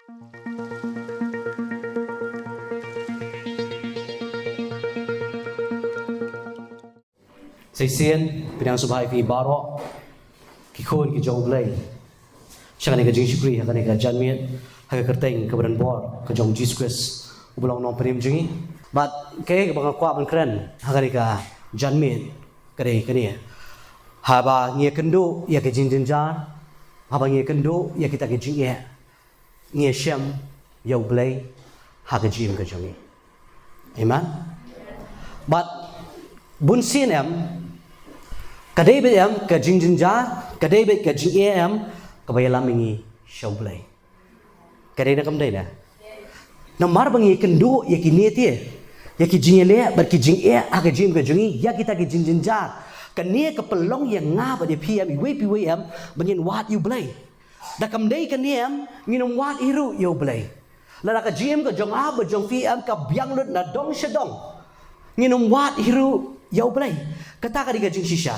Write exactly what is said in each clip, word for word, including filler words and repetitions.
Shisien, pdiang sngewbha ïa phi baroh ki khun ki jong U Blei sha kane ka jingshakri ha kane ka janmiet, ha ka kyrteng kaba donbor ka jong U Jisu Khrist uba long u nongpynim jong ngi. Bad kaei kaba nga kwah ban kren ha kane ka janmiet ka dei kane: haba ngi ïakynduh ïa ka jingjynjar, haba ngi ïakynduh ïa kita ki jingeh, ngi ïashem ïa U Blei ha ka jingim ka jong ngi. Amen. Bad bunsien em, ka dei beit em ka jingjynjar, ka dei beit ka jingeh em kaba ïalam ïa ngi sha U Blei? Ka dei ne kam dei ne? Namar ba ngi ïakynduh ïa kine te, ïa ki jingïaleh bad ki jingeh ha ka jingim ka jong ngi, ïa kita ki jingjynjar, kane ka pynlong ïa nga bad ïa phi em, iwei pa iwei em, ba ngin wad ïa U Blei. Da kam dei kane em, ngin ym wad hi ruh ïa U Blei. Lada ka jingim ka jong nga bad jong phi em ka biang lut na dong sha dong, ngin ym wad hi ruh ïa U Blei. Kata ka dei ka jingshisha.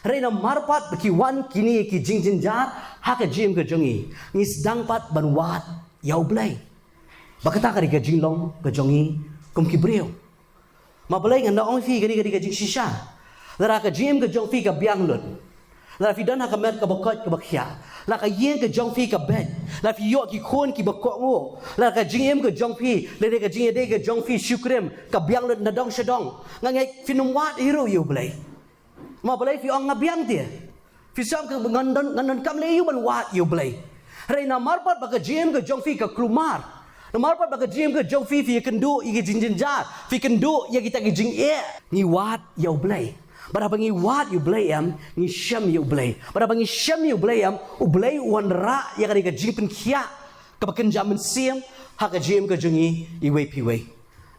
Hynrei namar pat ba ki wan kine ki jingjynjar ha ka jingim ka jong ngi, ngi sdang pat ban wad ïa U Blei. Ba kata ka dei ka jinglong ka jong ngi kum ki briew. Ma balei ngan da ong ïa phi kane ka dei ka jingshisha? Lada ka jingim ka jong phi ka biang lut, lada phi don ha ka met kaba koit kaba khiah, lada ka ïing ka jong phi ka beit, lada phi ïoh ki khun kiba kohnguh, lada ka jingim ka jong phi, lada ka jingïadei ka jong phi shu krim, ka biang lut na dong sha dong, nga ngeit phin ym wad hi ruh ïa U Blei. Ma balei phi ong nga biang te? Phi sngew ka ngan don, ngan donkam lei ïa u ban wad ïa U Blei. Hynrei namar pat ba ka jingim ka jong phi ka kulmar, namar pat ba ka jingim ka jong phi phi ïakynduh ïa ki jingjynjar, phi kynduh ïa kita ki jingeh, ngi wad ïa U Blei. Bad haba ngi wad ïa U Blei em, ngi shem ïa U Blei. Bad haba ngi shem ïa U Blei em, U Blei u wanrah ïa kane ka jingpynkhiah kaba kynja mynsiem ha ka jingim ka jong ngi iwei pa iwei.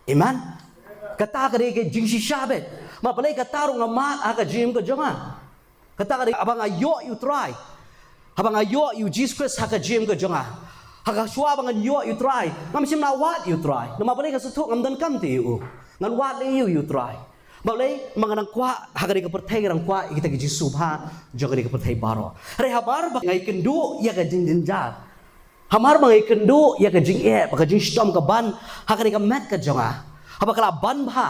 Amen. Kata ka dei ka jingshisha beit. Ma balei kata ruh nga mad ha ka jingim ka jong nga? Kata ka dei haba nga ïoh ïa U Trai, haba nga ïoh ïa U Jisu Khrist ha ka jingim ka jong nga. Ha ka shuwa ba ngan ïoh ïa U Trai, ngam shym la wad ïa U Trai. Namar balei? Nga sngewthuh ngam donkam te ïa u, ngan wad lei ïa u, ïa U Trai. Balei? Namar nga dang kwah ha kane ka pyrthei, nga dang kwah ïa kita ki jingsngewbha jong kane ka pyrthei baroh. Hynrei hamar ba nga ïakynduh ïa ka jingjynjar, hamar ba nga ïakynduh ïa ka jingeh bad ka jingshitom ka ban ha kane ka met ka jong nga, haba ka la ban bha,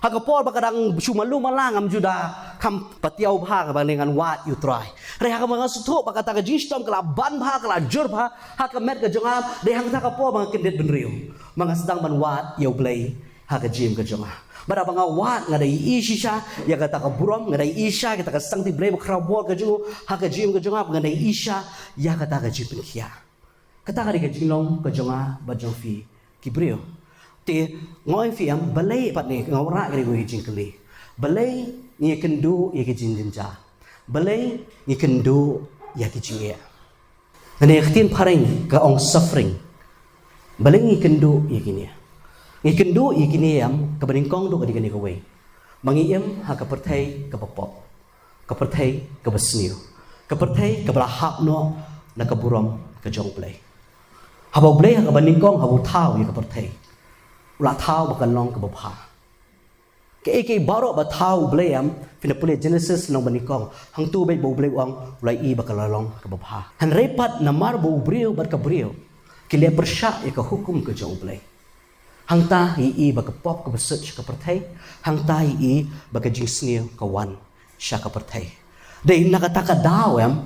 ha ka por ba ka dang shu malu mala, ngam ju da kham patiaw bha kaba ngan wad ïa U Trai. Hynrei haba nga sngewthuh ba kata ka jingshitom ka la ban bha, ka la jur bha ha ka met ka jong nga, dei hangta ka por ba nga kyndit bynriew, ba nga sdang ban wad ïa U Blei ha ka jingim ka jong nga. Bad haba nga wad, nga da ïohi shisha ïa kata ka burom, nga da ïohi shisha ïa kata ka sangti Blei bakhraw bor ka jong u ha ka jingim ka jong nga, nga da ïohi shisha ïa kata ka jingpynkhiah. Kata ka dei ka jinglong ka jong nga bad jong phi ki briew. Te nga ong ïa phi em, balei pat ne, nga wanrah kane ka jingkylli: balei ngi ïakynduh ïa ki jingjynjar? Balei ngi ïakynduh ïa ki jingeh? Kane ka ktien phareng ka ong suffering. Balei ngi ïakynduh ïa kine? Ngi ïakynduh ïa kine em, kaba nyngkong duh ka dei kane kawei: ba ngi im ha ka pyrthei kaba pop, ka pyrthei kaba sniew, ka pyrthei kaba la hap noh na ka burom ka jong U Blei. Haba U Blei ha kaba nyngkong haba u thaw ïa ka pyrthei, u la thaw ba kan long kaba bha. Kaei kaei baroh ba thaw U Blei em, phin da pule Genesis lynnong ba nyngkong, hangto beit ba U Blei u ong u la ïohi ba ka la long kaba bha. Hynrei pat namar ba u briew bad ka briew ki leh pyrshah ïa ka hukum ka jong U Blei, hangta ngi ïohi ba ka pop kaba sut sha ka pyrthei, hangta ngi ïohi ba ka jingsniew ka wan sha ka pyrthei. Dei na kata ka daw em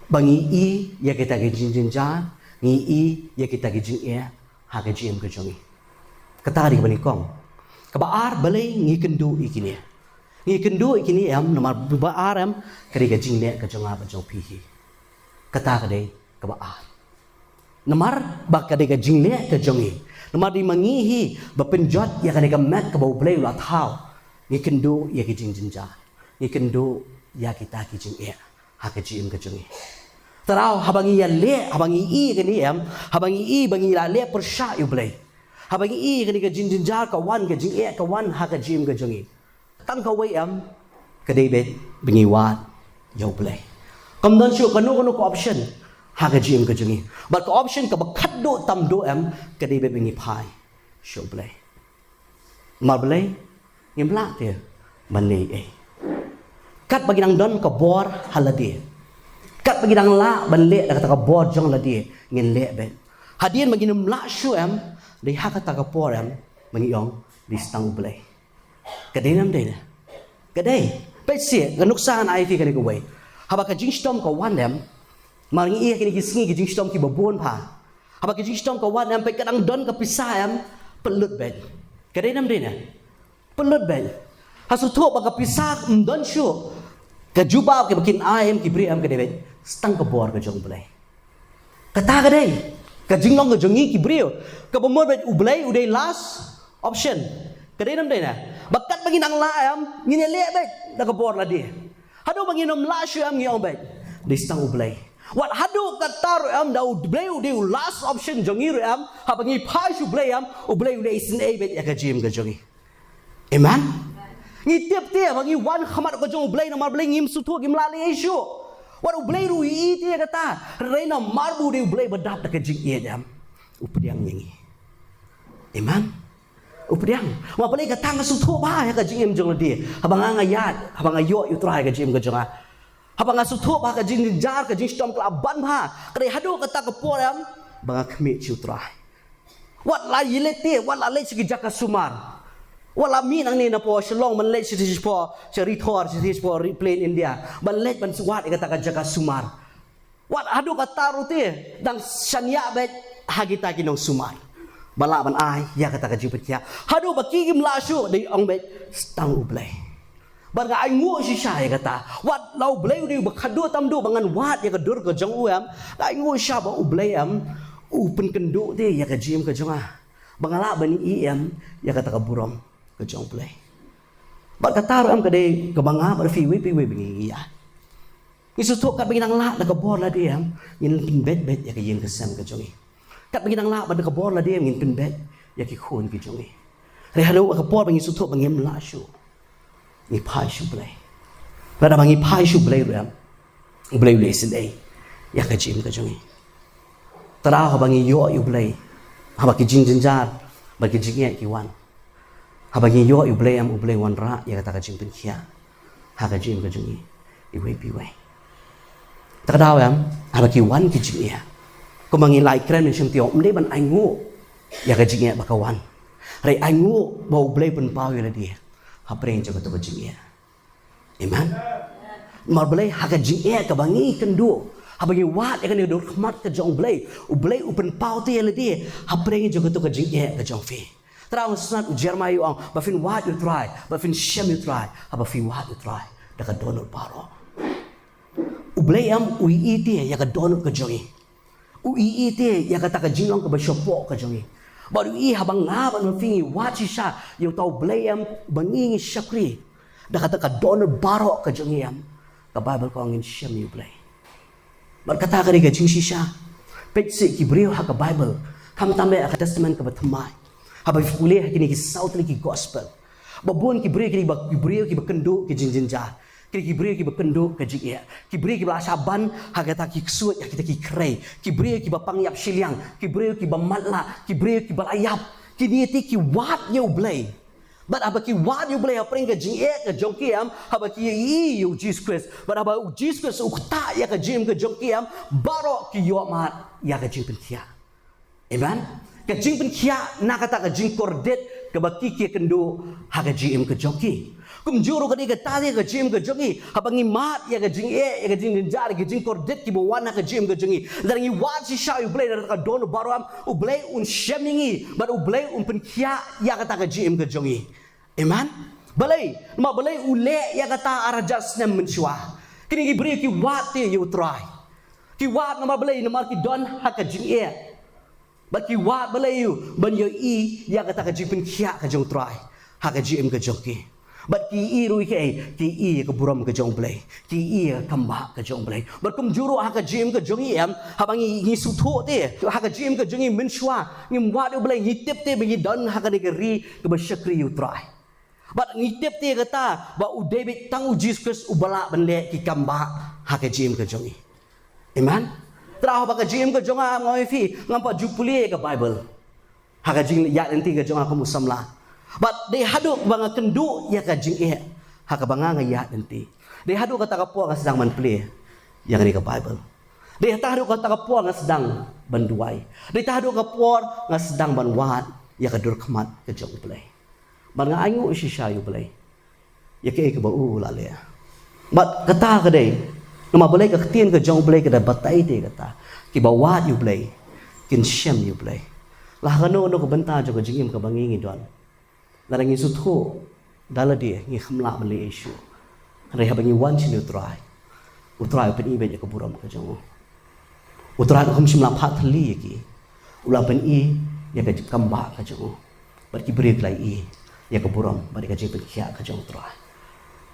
ba ngi ïohi ïa kita ki jingjynjar, ngi ïohi ïa kita ki jingeh ha ka jingim ka jong ngi. Kata ka dei kaba nyngkong. Kaba ar, balei ngi ïakynduh ïa kine? Ngi ïakynduh ïa kine em, namar ba ar em, ka dei ka jingleh ka jong nga bad jong phi hi. Kata ka dei kaba ar. Namar ba ka dei ka jingleh ka jong ngi, namar dei ma ngi hi ba pynjot ïa kane ka met kaba U Blei u la thaw, ngi ïakynduh ïa ki jingjynjar, ngi ïakynduh ïa kita ki jingeh ha ka jingim ka jong ngi. Te haba ngi ïaleh, haba ngi ïohi kane em, haba ngi ïohi ba ngi la leh pyrshah ïa U Blei, haba ngi ïohi kane ka jingjynjar ka wan, ka jingeh ka wan ha ka jingim ka jong ngi, tang kawei em, ka dei beit ba ngi wad ïa U Blei. Kam don shuh kano kano ka option ha ka jingim ka jong ngi. Bad ka option kaba khatduh tam duh em, ka dei beit ba ngi phai sha U Blei. Namar balei? Ngim lah te ban leh ei. Katba ngi dang don ka bor ha lade, katba ngi dang lah ban leh da kata ka bor jong lade, ngin leh beit. Hadien ba ngin ym lah shuh em, dei ha kata ka por em ba ngi ong, dei tang U Blei. Ka dei ne ym dei ne? Ka dei. Peit seh, ka nuksa ngan ai ïa phi kane kawei. Haba ka jingshitom ka wan em, mar ngi ïa kine ki sngi ka jingshitom kiba bun bha. Haba ka jingshitom ka wan em, peit ka dang don ka pisa em, pynlut beit. Ka dei ne ym dei ne? Pynlut beit. Ha shuh thuh ba ka pisa ym don shuh, ka jubab kiba kin ai em ki briew em ka dei beit tang ka bor ka jong U Blei. Kata ka dei ka jinglong ka jong ngi ki briew, kaba mut beit U Blei u dei last option. Ka dei ne ym dei ne? Ba katba ngin nang lah em, ngin ïaleh beit da ka bor lade. Haduh ba ngin ym lah shuh em ngi ong beit, dei tang U Blei. Wat haduh katta ruh em da U Blei u dei u last option jong ngi ruh em, haba ngi phai sha U Blei em, U Blei u leh isynei beit ïa ka jingim ka jong ngi. Amen. Ngi tip te ba ngi wan ha khmat ka jong U Blei namar Blei, ngim sngewthuh, ngim lah leh shuh. Wat U Blei ruh u ïohi te ïa kata. Hynrei namar ba u dei U Blei ba dap da ka jingïeit em, u pdiang ïa ngi. Amen. U pdiang. Namar Blei kata nga sngewthuh bha ïa ka jingim jong lade. Haba nga nga ïaid, haba nga ïoh ïa U Trai ha ka jingim ka jong nga, haba nga sngewthuh ba ka jingjynjar, ka jingshitom ka la ban bha, ka dei haduh kata ka por em ba nga khmih sha U Trai. Wat la ïaleit te, wat la leit sha ki jaka sumar. Wat la mih nangne na pdeng Shillong ban leit sha, sha, sha Ri Thor, sha, sha Ri Plain India, ban leit ban wad ïa kata ka jaka sumar. Wat haduh katta ruh te dang shaniah beit ha kita ki nongsumar ba lah ban ai ïa kata ka jingpynkhiah. Haduh ba ki kim lah shuh, dei ong beit tang U Blei. Bad nga ainguh shisha ïa kata. Wat la U Blei u dei uba khadduh tam duh ba ngan wad ïa ka dur ka jong u em, nga ainguh shisha ba U Blei em u pynkynduh te ïa ka jingim ka jong nga, ba nga lah ban ïohi em ïa kata ka burom ka jong U Blei. Bad kata ruh em ka dei kaba nga bad phi iwei pa iwei ba ngi ïa, ngi sngewthuh katba ngi nang lah da ka bor lade em, ngin pynbeit beit ïa ka ïing ka sem ka jong ngi. Katba ngi nang lah bad da ka bor lade em, ngin pynbeit ïa ki khun ki jong ngi. Hynrei haduh ka por ba ngi sngewthuh ba ngim lah shuh, ngi phai sha U Blei. Bad haba ngi phai sha U Blei ruh em, U Blei u leh isynei ïa ka jingim ka jong ngi. Tang haba ngi ïoh ïa U Blei, haba ki jingjynjar bad ki jingeh ki wan, haba ngi ïoh ïa U Blei em, U Blei u wanrah ïa kata ka jingpynkhiah ha ka jingim ka jong ngi iwei pa iwei. Te ka daw em, haba ki wan ki jingeh, kumba ngi la ïakren mynshem, te ym dei ban ainguh ïa ka jingeh ba ka wan, hynrei ainguh ba U Blei u pynpaw ïa lade hapdeng jong kato ka jingeh. Amen. Namar Blei ha ka jingeh kaba ngi kynduh, haba ngi wad ïa kane ka dur khmat ka jong U Blei, U Blei u pynpaw te ïa lade hapdeng jong kato ka jingeh ka jong phi. Tang nga sngewthuh u Jeremiah u ong ba phin wad ïa U Trai, ba phin shem ïa U Trai, haba phi wad ïa U Trai da ka dohnud baroh. U Blei em u ïohi te ïa ka dohnud ka jong ngi. U ïohi te ïa kata ka jinglong kaba shapoh ka jong ngi. Bad u ïohi haba nga bad ma phi ngi wad shisha ïa uta U Blei em ba ngi ngi shakri da kata ka dohnud baroh ka jong ngi em, ka Baibl ka ong ngin shem ïa U Blei. Bad kata ka dei ka jingshisha. Peit seh ki briew ha ka Baibl, khamtam eh ha ka Testament kaba thymmai, haba phi pule ha kine ki saw tylli ki gospel, ba bun ki briew, kine ba ki briew kiba kynduh ki jingjynjar, kine ki briew kiba kynduh ka jingeh, ki briew kiba la shah ban ha kita ki ksuid, ha kita ki khrei, ki briew kiba pang ïap shiliang, ki briew kiba matlah, ki briew kiba la ïap, kine te ki wad ïa U Blei. Bad haba ki wad ïa U Blei hapdeng ka jingeh ka jong ki em, haba ki ïohi ïa U Jisu Khrist, bad haba U Jisu Khrist u ktah ïa ka jingim ka jong ki em, baroh ki ïohmad ïa ka jingpynkhiah. Amen. Ka jingpynkhiah na kata ka jingkordit kaba ki ki ïakynduh ha ka jingim ka jong ki. Kumjuh ruh ka dei kata ïa ka jingim ka jong ngi, haba ngi mad ïa ka jingeh, ïa ka jingjynjar, ïa ka jingkordit kiba wan ha ka jingim ka jong ngi, lada ngi wad shisha ïa U Blei na kata ka dohnud baroh em, U Blei un shem ïa ngi bad U Blei un pynkhiah ïa kata ka jingim ka jong ngi. Amen. Balei? Namar balei? U leh ïa kata ar hajar snem mynshuwa. Kine ki briew ki wad te ïa U Trai. Ki wad namar balei? Namar ki don ha ka jingeh. Bad ki wad balei? Ban ïohi ïa kata ka jingpynkhiah ka jong U Trai ha ka jingim ka jong ki. Bad ki ïohi ruh ïa kaei? Ki ïohi ïa ka burom ka jong U Blei. Ki ïohi ïa ka kam bah ka jong U Blei. Bad kumjuh ruh ha ka jingim ka jong ngi em, haba ngi, ngi sngewthuh te ha ka jingim ka jong ngi mynshuwa ngim wad ïa U Blei, ngi tip te ba ngi don ha kane ka ri kaba shakri ïa U Trai. Bad ngi tip te kata ba u dei beit tang U Jisu Khrist uba lah ban leh ki kam bah ha ka jingim ka jong ngi. Amen. Tang haba ka jingim ka jong nga, nga ong ïa phi, ngam pat ju pule ïa ka Baibl ha ka jingïaid lynti ka jong nga kum u samla. Bad dei haduh ba nga kynduh ïa ka jingeh ha kaba nga nga ïaid lynti, dei haduh kata ka por nga sdang ban pule ïa kane ka Baibl. Dei haduh kata ka por nga sdang ban duwai. Dei haduh ka por nga sdang ban wad ïa ka dur khmat ka jong U Blei. Ban nga ainguh shisha ïa U Blei ïa kaei kaba u la leh. Bad kata ka dei namar balei ka ktien ka jong U Blei ka da batai te kata, kiba wad ïa U Blei kin shem ïa U Blei. La ha kano kano ka bynta jong ka jingim kaba ngi ngi don, lada ngi sngewthuh da lade ngi kham lah ban leh ei shuh. Hynrei haba ngi wan sha U Trai, U Trai u pyni beit ïa ka burom ka jong u. U Trai u kham shym la phah thylli ïa ki. U la pyni ïa ka jingkam ba ka jong u. Bad ki briew ki la ïohi ïa ka burom bad ïa ka jingpynkhiah ka jong U Trai.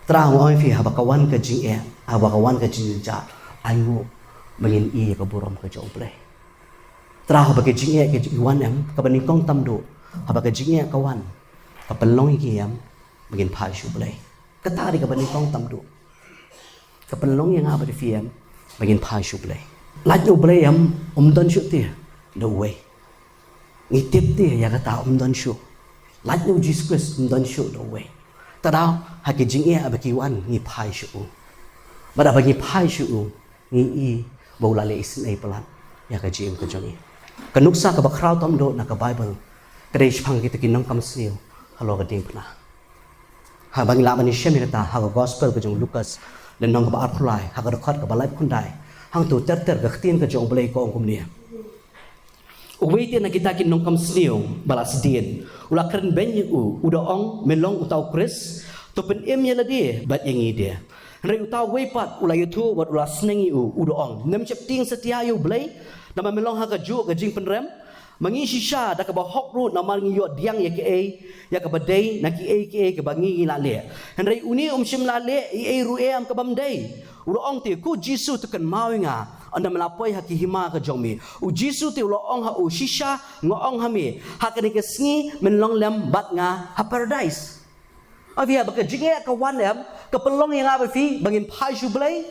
Trai, nga ong ïa phi, haba ka wan ka jingeh, haba ka wan ka jingjynjar, ainguh ba ngin ïohi ïa ka burom ka jong U Blei. Trai, haba ka jingeh ka jingwan em, kaba nyngkong tam duh, haba ka jingeh ka wan, ka pynlong ïa ngi em ba ngin phai sha U Blei. Kata dei kaba nyngkong tam duh. Ka pynlong ïa nga bad ïa phi em ba ngin phai sha U Blei. Lait na U Blei em, um don shuh te da uwei. Ngi tip te ïa kata, um don shuh. Lait na U Jisu Khrist um don shuh da uwei. Te da ha ka jingeh ba ki wan ngi phai sha u. Bad haba ngi phai sha u, ngi ïohi ba u la leh isynei palat ïa ka jingim ka jong ngi. Ka nuksa kaba khraw tam duh na ka Baibl ka dei shaphang kita ki nongkam sniew halor ka diengphna. Haba ngi lah ban ïashem ïa kata ha ka Gospel ka jong u Lukas, lynnong kaba arphew lai, ha ka dkhot kaba laiphew khyndai, hangto ter ter ka ktien ka jong U Blei ka ong kumne: Uwei te na kita ki nongkam sniew ba la sdien u la kren beiñ ïa u, u da ong, me long uta u Khrist, to pynim ïa lade bad ïa ngi de. Hynrei uta uwei pat u la ïathuh bad u la sneng ïa u, u da ong, nym sheptieng satia ïa U Blei, namar me long ha kajuh ka jingpynrem. Ma ngi shisha da kaba hok ruh, namar ngi ïoh pdiang ïa kaei, ïa kaba dei na kiei kiei kaba ngi ngi la leh. Hynrei une um shym la leh ei ei ruh em ka bym dei. U da ong te, ko Jisu, to kynmaw ïa nga ynda me la poi ha ka hima ka jong me. U Jisu te u la ong ha u, shisha nga ong ha me, ha kane ka sngi men long lem bad nga ha Paradais. Ïa phi, haba ka jingeh ka wan em, ka pynlong ïa nga bad phi ba ngin phai sha U Blei?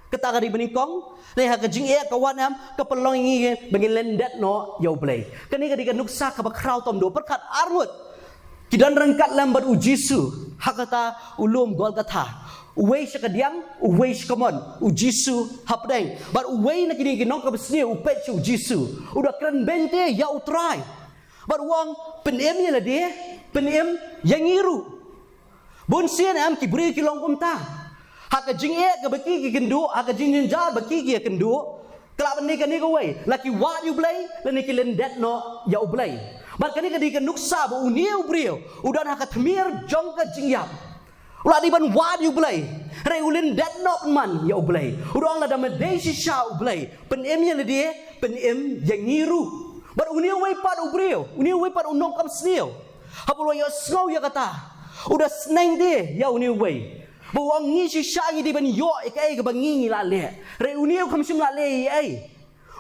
Kata ka dei ba nyngkong. Lane ha ka jingeh ka wan em, ka pynlong ïa ngi ba ngin lyndet noh ïa U Blei? Kane ka dei ka nuksa kaba khraw tam duh. Pyrkhat, arngut ki don ryngkat lem bad U Jisu ha kata u lum Golgotha. Uwei sha kadiang, uwei sha kamon, U Jisu hapdeng. Bad uwei na kine ki nongkam sniew u peit sha U Jisu, u da kren beiñ te ïa U Trai. Bad u ong, pynim ïa lade, pynim ïa ngi ruh. Bun sien em ki briew ki long kumta. Ha ka jingeh kaba ki ki kynduh, ha ka jingjynjar ba ki ki ïakynduh, ka lah ban dei kane kawei, la ki wad ïa U Blei lane ki lyndet noh ïa U Blei. Bad kane ka dei ka nuksa ba une u briew u don ha ka tmier jong ka jingïap. U la dei ban wad ïa U Blei, hynrei u lyndet noh pynban ïa U Blei. U da ong, lada me dei shisha U Blei, pynim ïa lade, pynim ïa ngi ruh. Bad une uwei pat u briew, une uwei pat u nongkam sniew, haba u la ïohsngew ïa kata, u da sneng te ïa une uwei. Bad u ong, ngi shisha ngi dei ban ïoh ïa kaei kaba ngi ngi la leh. Hynrei une u kham shym la leh ei ei.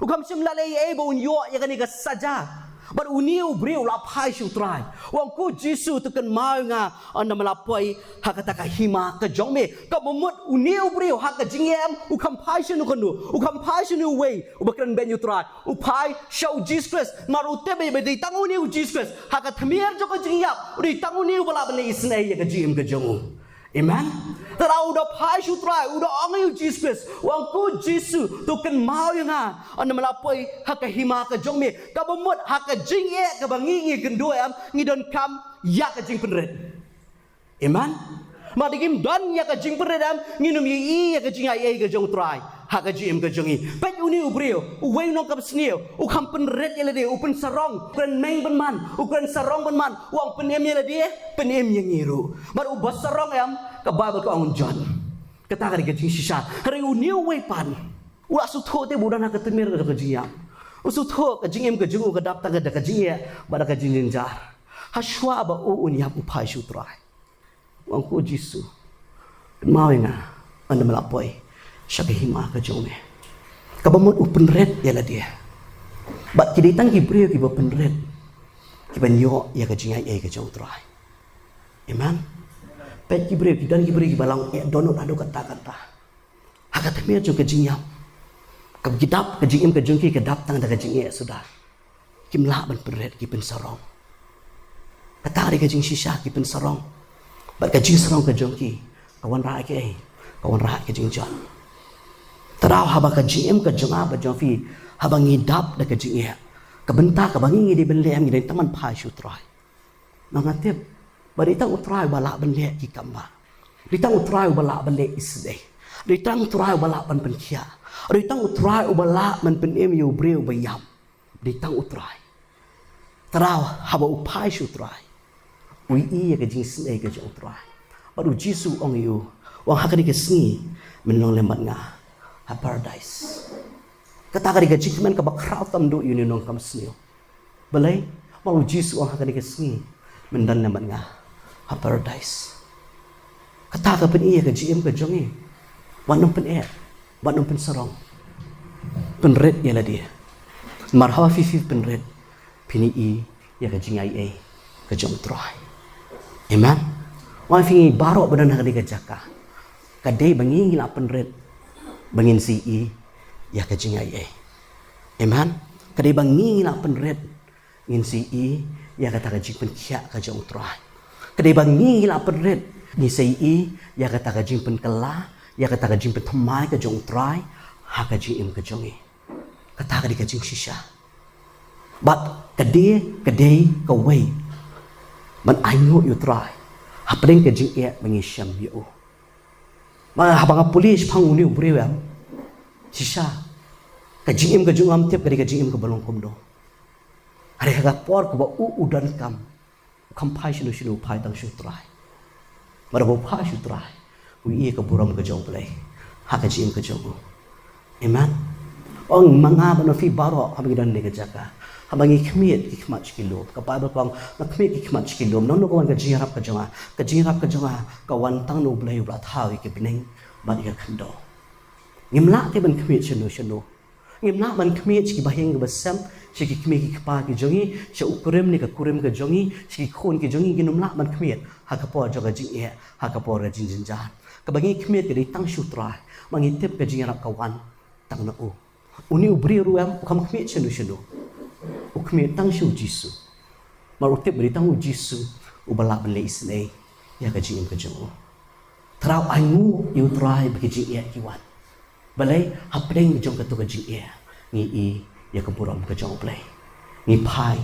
U kham shym la leh ei ei ba un ïoh ïa kane ka saja. Bad une u briew u la phai sha U Trai. U ong, ko Jisu, to kynmaw ïa nga ynda me la poi ha kata ka hima ka jong me. Kaba mut une u briew ha ka jingeh em, u kham phai sha uno uno, u kham phai sha une uwei uba kren beiñ ïa U Trai. U phai sha U Jisu Khrist. Namar u tip ba dei tang une U Jisu Khrist ha ka tmier jong ka jingïap, u dei tang une uba lah ban leh isynei ïa ka jingim ka jong u. Amen. Te da u da phai sha U Trai, u da ong ïa U Jisu Khrist, u ong, ko Jisu, to kynmaw ïa nga ynda me la poi ha ka hima ka jong me. Kaba mut ha ka jingeh kaba ngi ngi ïakynduh em, ngi donkam ïa ka jingpynrit. Amen. Ma da ngim don ïa ka jingpynrit em, ngin ym ïohi ïa ka jingaiei ka jong U Trai ha ka jingim ka jong ngi. Peit une u briew, uwei u nongkam sniew, u kham pynrit ïa lade, u pynsarong, u kren meng pynban, u kren sarong pynban, u ong, pynim ïa lade, pynim ïa ngi ruh. Bad uba sarong em, ka Baibl ka ong un jot. Kata ka dei ka jingshisha. Hynrei une uwei pat u la sngewthuh te ba u don ha ka tmier ka jong ka jingïap. U sngewthuh ka jingim ka jong u ka dap tang da ka jingeh bad da ka jingjynjar. Hashwa ba u un ïap, u phai sha U Trai. U ong, ko Jisu, kynmaw ïa nga ynda me la poi sha ka hima ka jong me. Kaba mut u pynrit ïa lade. Bad ki dei tang ki briew kiba pynrit kiban ïoh ïa ka jingaiei ka jong U Trai. Amen. Peit ki briew, ki don ki briew kiba long eh dohnud haduh katta katta. Ha ka tmier jong ka jingïap, kaba ki dap, ka jingim ka jong ki ka dap tang da ka jingeh suda. Kim lah ban pynrit, ki pynsarong. Kata ka dei ka jingshisha, ki pynsarong. Bad ka jingsarong ka jong ki ka wanrah ïa kaei? Ka wanrah ïa ka jingjot. Trai, haba ka jingim ka jong nga bad jong phi, haba ngi dap da ka jingeh, ka bynta kaba ngi ngi dei ban leh, ngi dei tang ban phai sha u Trai. Nga tip ba dei tang u Trai uba lah ban leh ki kam ba, dei tang u Trai uba lah ban leh isynei, dei tang u Trai uba lah ban pynkhiah, dei tang u Trai uba lah ban pynim ïa u briew ba ïap. Dei tang u Trai. Trai, haba u phai sha u Trai, u ïohi ïa ka jingisynei ka jong u Trai. Bad u Jisu u ong ïa u, u ong, ha kane ka sngi men long lem bad nga ha paradais. Kata ka dei ka jingkmen kaba khraw tam duh ïa une u nongkam sniew. Balei? Namar u Jisu u ong, ha kane ka sngi men don lem bad nga ha paradais. Kata ka pyni ïa ka jingim ka jong ngi. Wat nym pyneh, wat nym pynsarong. Pynrit ïa lade. Namar haba phi phi pynrit, phin ïohi ïa ka jingaiei ka jong u Trai. Amen. Wat phi, ngi baroh ba don ha kane ka jaka, ka dei ba ngi ngi la pynrit ba ngin sa ïohi ïa ka jingaiei. Amen. Ka dei ba ngi ngi la pynrit ngin sa ïohi ïa kata ka jingpynkhiah ka jong u Trai. Ka dei ba ngi ngi la pynrit ngin sa ïohi ïa kata ka jingpynkylla, ïa kata ka jingpynthymmai ka jong u Trai ha ka jingim ka jong ngi. Kata ka dei ka jingshisha. Bad ka dei, ka dei kawei ban ainguh ïa u Trai hapdeng ka jingeh ba ngi shem ïa u. Namar haba nga pule shaphang une u briew em, shisha ka jingim ka jong u, ngam tip ka dei ka jingim kaba long kumno. Hynrei ha ka por kaba u u donkam, u kham phai shano shano, u phai tang sha u Trai. Namar haba u phai sha u Trai, u ïohi ïa ka burom ka jong u Blei ha ka jingim ka jong u. Amen. Ong ma nga bad ma phi baroh, haba ngi don ha kane ka jaka, haba ngi khmied ki khmat sha ki lum, ka Baibl ka ong, nga khmied ki khmat sha ki lum, naduh ka wan ka jingïarap ka jong nga, ka jingïarap ka jong nga ka wan tang na u Blei uba la thaw ïa ki bneng bad ïa ka khyndew. Ngim lah te ban khmied shano shano. Ngim lah ban khmied sha ki bahaïing ki bahasem, sha ki kmie ki kpa ki jong ngi, sha u kurim ne ka kurim ka jong ngi, sha ki khun ki jong ngi, ngim lah ban khmied ha ka por jong ka jingeh, ha ka por ka jingjynjar. Kaba ngi khmied ka dei tang sha u Trai, namar ngi tip ka jingïarap ka wan tang na u. Une u briew ruh em, u kham khmied shano shano, u khmied tang sha u Jisu. Namar u tip ba dei tang u Jisu uba lah ban leh isynei ïa ka jingim ka jong u. Trai, ainguh ïa u Trai ba ki jingeh ki wan. Balei? Hapdeng jong kato ka jingeh ngi ïohi ïa ka burom ka jong u Blei, ngi phai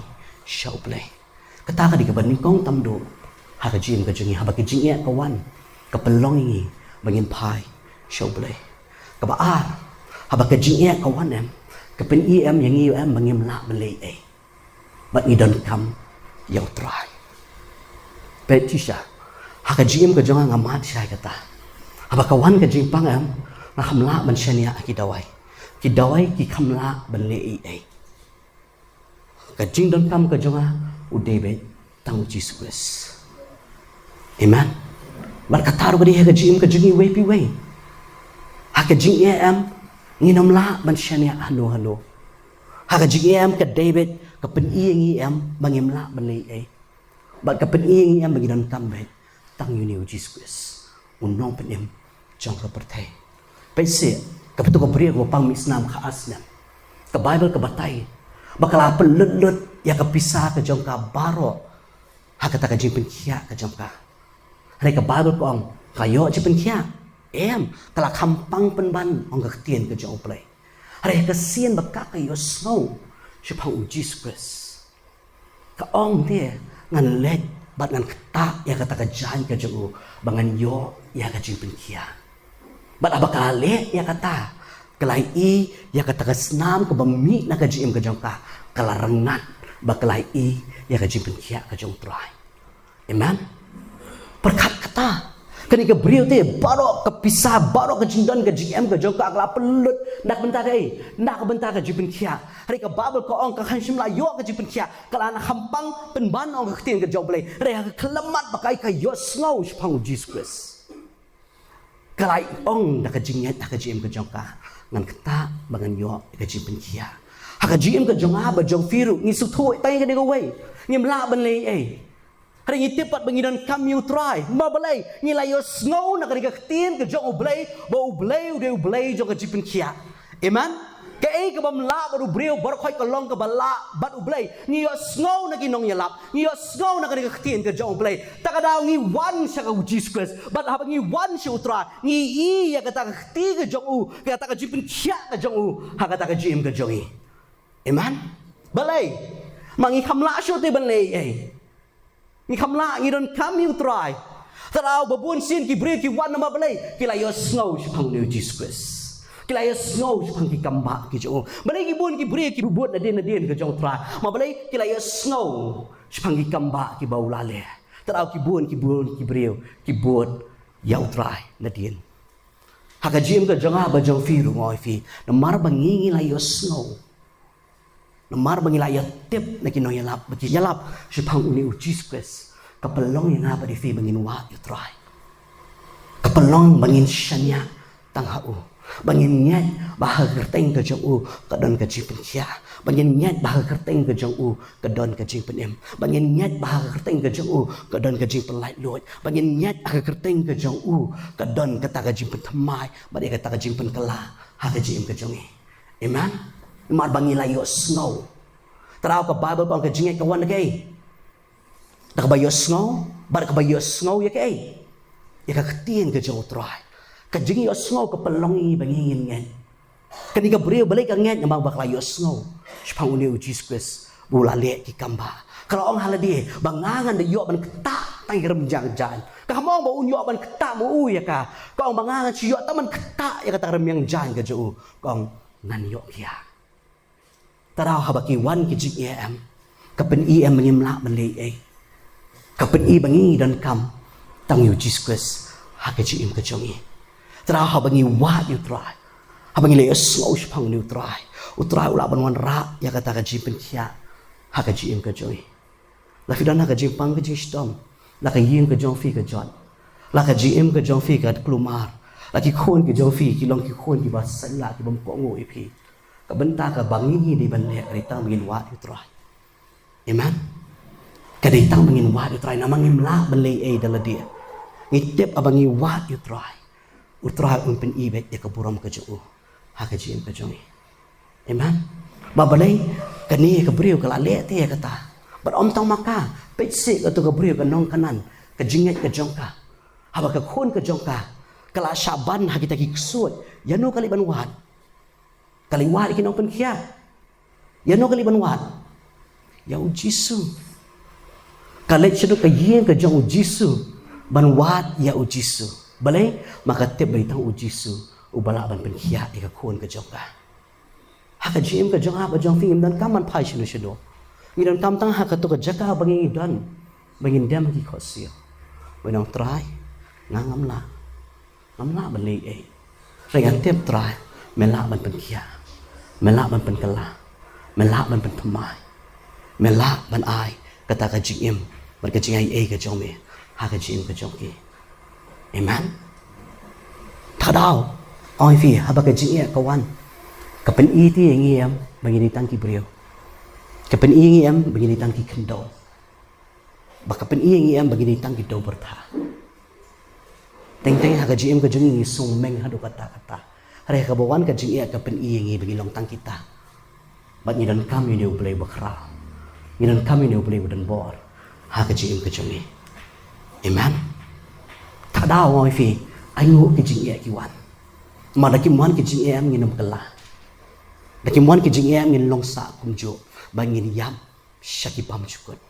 sha u Blei. Kata ka dei kaba nyngkong tam duh ha ka jingim ka jong ngi, haba ka jingeh ka wan, ka pynlong ïa ngi ba ngin phai sha u Blei. Kaba ar, haba ka jingeh ka wan em, ka pyni em ïa ngi em ba ngim lah ban leh ei ei bad ngi donkam ïa u Trai. Peit shisha, ha ka jingim ka jong nga, nga mad shisha ïa kata. Haba ka wan ka jingpang em, nga kham lah ban shaniah ha ki dawai. Ki dawai ki kham lah ban leh ei ei. Ka jingdonkam ka jong nga u dei beit tang u Jisu Khrist. Amen. Bad kata ruh ka dei ha ka jingim ka jong ngi iwei pa iwei. Ha ka jingeh em, ngin ym lah ban shaniah hano hano. Ha ka jingeh em, ka dei beit ka pyni ïa ngi em ba ngim lah ban leh ei ei. Bad ka pyni ïa ngi em ba ngi donkam beit tang ïa une u Jisu Khrist, u Nongpynim jong ka pyrthei. Peit seh, kaba tu ka briew kaba pang mih snam khatar snem, ka Baibl ka batai ba ka la pynlut lut ïa ka pisa ka jong ka baroh ha kata ka jingpynkhiah ka jong ka. Hynrei ka Baibl ka ong, ka ïoh jingpynkhiah? Em, ka la kham pang pynban, ong ka ktien ka jong u Blei. Hynrei ha ka sien ba ka, ka ïohsngew shaphang u Jisu Khrist, ka ong te, ngan leit bad ngan ktah ïa kata ka jaiñ ka jong u ba ngan ïoh ïa ka jingpynkhiah. Bad haba ka la leh ïa kata, ka la ïohi ïa kata ka snam kaba mih na ka jingim ka jong ka, ka la rngat bad ka la ïohi ïa ka jingpynkhiah ka jong u Trai. Amen. Pyrkhat kata, kane ka briew te, baroh ka pisa, baroh ka jingdon ka jingem ka jong ka, ka la pynlut na ka bynta kaei? Na ka bynta ka jingpynkhiah. Hynrei ka Baibl ka ong ka khlem shym la ïoh ka jingpynkhiah, ka la nang kham pang pynban, ong ka ktien ka jong u Blei. Hynrei ha ka khyllipmat ba ka, ka ïohsngew shaphang u Jisu Khrist, ka la ong da ka jingngeit ha ka jingim ka jong ka, ngan ktah ba ngan ïoh ka jingpynkhiah. Ha ka jingim ka jong nga bad jong phi ruh, ngi sngewthuh tang ïa kane kawei, ngim lah ban leh ei ei. Hynrei ngi tip pat ba ngi donkam ïa u Trai. Namar balei? Ngi la ïohsngew na kane ka ktien ka jong u Blei ba u Blei u dei u Blei jong ka jingpynkhiah. Amen. Kaei ka bym lah bad u briew baroh khoit ka long kaba lah bad U Blei. Ngi ïohsngew na ki nongïalap, ngi ïohsngew na kane ka ktien ka jong U Blei. Ta ka daw ngi wan sha ka U Jisu Khrist. Bad haba ngi wan sha U Trai, ngi ïohi ïa kata ka kti ka jong u, kata ka jingpynkhiah ka jong u ha kata ka jingim ka jong ngi. Amen. Balei? Ma ngi kham lah shuh te ban leh ei. Ngi kham lah, ngi donkam ïa U Trai. Te daw ba bun sien ki briew ki wan namar balei? Ki la ïohsngew shaphang une U Jisu Khrist. Ki la ïohsngew shaphang ki kambah ki jong u. Balei ki bun ki briew ki bud nadien nadien ka jong U Trai? Ma balei? Ki la ïohsngew shaphang ki kambah kiba u la leh. Te daw ki bun ki bun ki briew ki bud ïa U Trai nadien. Ha ka jingim ka jong nga bad jong phi ruh, nga ong ïa phi, namar ba ngi ngi la ïohsngew. Namar ba ngi la ïatip na ki nongïalap ba ki ïalap shaphang une U Jisu Khrist, ka pynlong ïa nga bad ïa phi ba ngin wad ïa U Trai. Ka pynlong ba ngin shaniah tang ha u, ba ngin ngeit ba ha ka kyrteng ka jong u ka don ka jingpynkhiah, ba ngin ngeit ba ha ka kyrteng ka jong u ka don ka jingpynim, ba ngin ngeit ba ha ka kyrteng ka jong u ka don ka jingpynlaitluid, ba ngin ngeit ha ka kyrteng ka jong u ka don kata ka jingpynthymmai bad ïa kata ka jingpynkylla ha ka jingim ka jong ngi. Amen. Namar ba ngi la ïohsngew. Te daw ka Baibl ka ong ka jingngeit ka wan da kaei? Da kaba ïohsngew, bad kaba ïohsngew ïa kaei? Ïa ka ktien ka jong U Trai. Ka jingïohsngew ka pynlong ïa ngi ba ngi ngin ngeit. Kane ka briew balei ka ngeit? Namar ba ka la ïohsngew shaphang une U Jisu Khrist ba u la leh ki kambah. Ka la ong ha lade ba nga ngan da ïoh ban ktah tang ïa ka rymmiang jaiñ. Kam ong ba un ïoh ban ktah ma u ïa ka. Ka ong ba nga ngan shu ïoh tang ban ktah ïa kata ka rymmiang jaiñ ka jong u. Ka ong ngan ïoh kiar. Te daw haba ki wan ki jingeh em, ka pyni em ba ngim lah ban leh ei. Ka pyni ba ngi donkam tang ïa U Jisu Khrist ha ka jingim ka jong ngi. Te daw haba ngi wad ïa U Trai, haba ngi la ïohsngew shaphang une U Trai, U Trai u lah ban wanrah ïa kata ka jingpynkhiah ha ka jingim ka jong ngi. La phi don ha ka jingpang ka jingshitom, la ka ïing ka jong phi ka jot, la ka jingim ka jong phi ka kulmar, la ki khun ka jong phi ki long ki khun kiba saiñ lah, ki bym kohnguh ïa phi. Ka bynta kaba ngi ngi dei ban leh ka dei tang ba ngin wad ïa U Trai. Amen. Ka dei tang ba ngin wad ïa U Trai, namar ngim lah ban leh ei da lade. Ngi tip haba ngi wad ïa U Trai, U Trai un pyni beit ïa ka burom ka jong u ha ka jingim ka jong ngi. Amen. Ba balei? Kane ka briew ka la leh te ïa kata. Bad ym tang ma ka, peit seh kato ka briew ka nong Kanaan, ka jingngeit ka jong ka. Haba ka khun ka jong ka ka la shah ban ha kita ki ksuid, ïano ka leit ban wad? Ka leit wad ïa ki nongpynkhiah. Ïano ka leit ban wad? Ïa U Jisu. Ka leit shaduh ka ïing ka jong U Jisu ban wad ïa U Jisu. Balei? Ma ka tip ba dei tang U Jisu uba lah ban pynkhiah ïa ka khun ka jong ka. Ha ka jingim ka jong nga bad jong phi ngim donkam ban phai shano shano. Ngi donkam tang ha kato ka jaka ba ngi don, ba ngin dem ha ki khohsiew, ba ngin ong, Trai, nga ngam lah. Ngam lah ban leh ei. Hynrei nga tip, Trai, me lah ban pynkhiah, me lah ban pynkylla, me lah ban pynthymmai, me lah ban ai kata ka jingim bad ka jingaiei ka jong me ha ka jingim ka jong ki. Amen. Te daw, ong ïa phi, haba ka jingeh ka wan, ka pyni te ïa ngi em ba ngi dei tang ki briew? Ka pyni ïa ngi em ba ngi dei tang ki khyndew? Ba ka pyni ïa ngi em ba ngi dei tang ki dewbyrtha? Teng teng ha ka jingim ka jong ngi ngi sngewmeng haduh katta katta. Hynrei haba wan ka jingeh ka pyni ïa ngi ba ngi long tang kita. Bad ngi donkam ïa une U Blei uba khraw. Ngi donkam ïa une U Blei uba don bor ha ka jingim ka jong ngi. Amen. Te daw, ong ïa phi, ainguh ki jingeh ki wan. Ma da kim wan ki jingeh em ngin ym kylla. Da kim wan ki jingeh em ngin long sah kumjuh ba ngin ïap sha ki bymjukut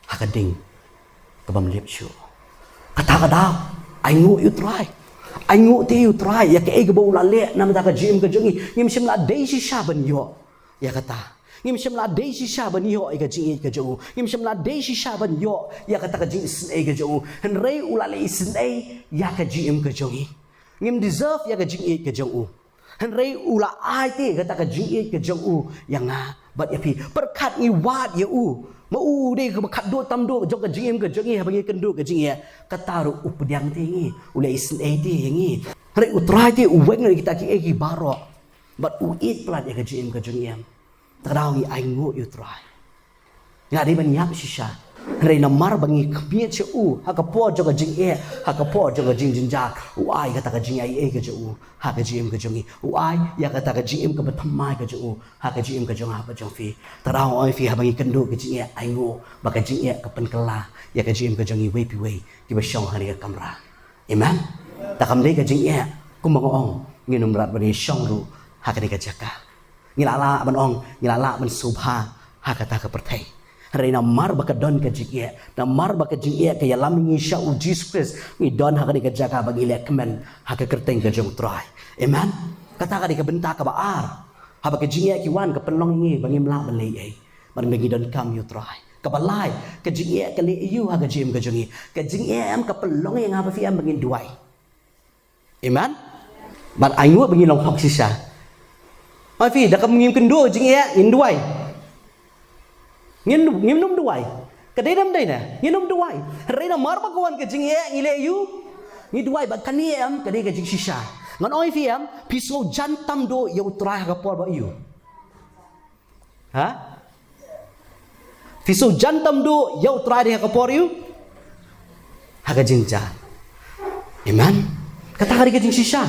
ha ka ding ka bym lip shuh. Kata ka daw, ainguh ïa U Trai. Ainguh te ïa U Trai ïa kaei kaba u la leh na ka bynta ka jingim ka jong ngi. Ngim shym la dei shisha ban ïoh ïa kata. Ngim shym la dei shisha ban ïoh ïa ka jingïeit ka jong u. Ngim shym la dei shisha ban ïoh ïa kata ka jingisynei ka jong u. Hynrei u la leh isynei ïa ka jingim ka jong ngi. Ngim deserve ïa ka jingïeit ka jong u. Hynrei u la ai te kata ka jingïeit ka jong u ïa nga bad ïa phi. Pyrkhat ngi wad ïa u, ma u dei kaba khatduh tamduh jong ka jingim ka jong ngi haba ngi kynduh ka jingeh. Kata ruh u pdiang te ïa ngi, u leh isynei te ïa ngi. Hynrei U Trai te u weng na kita kiei kiei baroh bad u ïeit palat ïa ka jingim ka jong ngi. Te ka daw ngi ainguh ïa U Trai. Ngi la dei ban ïap shisha. Hynrei namar ba ngi khmih sha u ha ka por jong ka jingeh, ha ka por jong ka jingjynjar, u ai kata ka jingaiei ka jong u ha ka jingim ka jong ngi. U ai ïa kata ka jingim kaba thymmai ka jong u ha ka jingim ka jong nga bad jong phi. Te nga ong ïa phi, haba ngi kynduh ka jingeh, ainguh ba ka jingeh ka pynkylla ïa ka jingim ka jong ngi wei pa wei kiba shong ha kane ka kamra. Amen. Te kam dei ka jingeh kumba nga ong, ngin ym rat ban ïashong ruh ha kane ka jaka. Ngi la lah ban ong, ngi la lah ban sngewbha ha kata ka pyrthei. Hynrei namar ba ka don ka jingeh, namar ba ka jingeh ka ïalam ïa ngi sha u Jisu Khrist, ngi don ha kane ka jaka ba ngi leh kmen ha ka kyrteng ka jong u Trai. Amen. Kata ka dei ka bynta kaba ar. Haba ka jingeh ka wan, ka pynlong ïa ngi ba ngim lah ban leh ei, ba ngi donkam ïa u Trai. Kaba lai, ka jingeh ka leh aïu ha ka jingim ka jong ngi? Ka jingeh em ka pynlong ïa nga bad phi em ba ngin duwai? Amen. Bad ainguh ba ngin long hok shisha. Ong ïa phi, da kaba ngim kynduh jingeh, ngin duwai? Ngin, ngim nym duwai. Ka dei ne ym dei ne? Ngin nym duwai. Hynrei namar ba ka wan ka jingeh, ngi leh aïu? Ngi duwai. Bad kane em ka dei ka jingshisha. Ngan ong ïa phi em, phi sngewjan tam duh ïa u Trai ha ka por ba aïu? Ha? Phi sngewjan tam duh ïa u Trai ha ka por aïu? Ha ka jingjynjar. Amen. Kata ka dei ka jingshisha.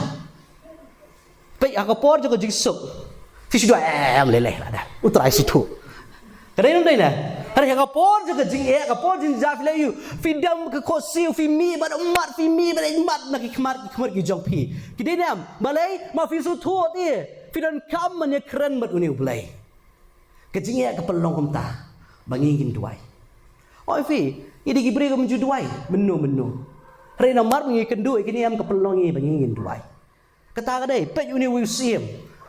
Peit, ha ka por jong ka jingsuk, phi shu duwai, em, leh leh lada, u Trai sngewthuh. Ka dei ne ym dei ne? Hynrei ha ka por jong ka jingeh, ha ka por jingjynjar, phi leh aïu? Phi dem ka khohsiew, phi mih bad ummat, phi mih bad ummat na ki khmat, ki khmat ki jong phi. Ki dei ne em? Balei? Ma phi sngewthuh te phi donkam ban ïakren bad une u Blei. Ka jingeh ka pynlong kumta ba ngi ngin duwai. Ong ïa phi, ngi dei ki briew kiba ju duwai mynno mynno. Hynrei namar ba ngi kynduh ïa kine em, ka pynlong ïa ngi ba ngi ngin duwai. Kata ka dei, peit une u syiem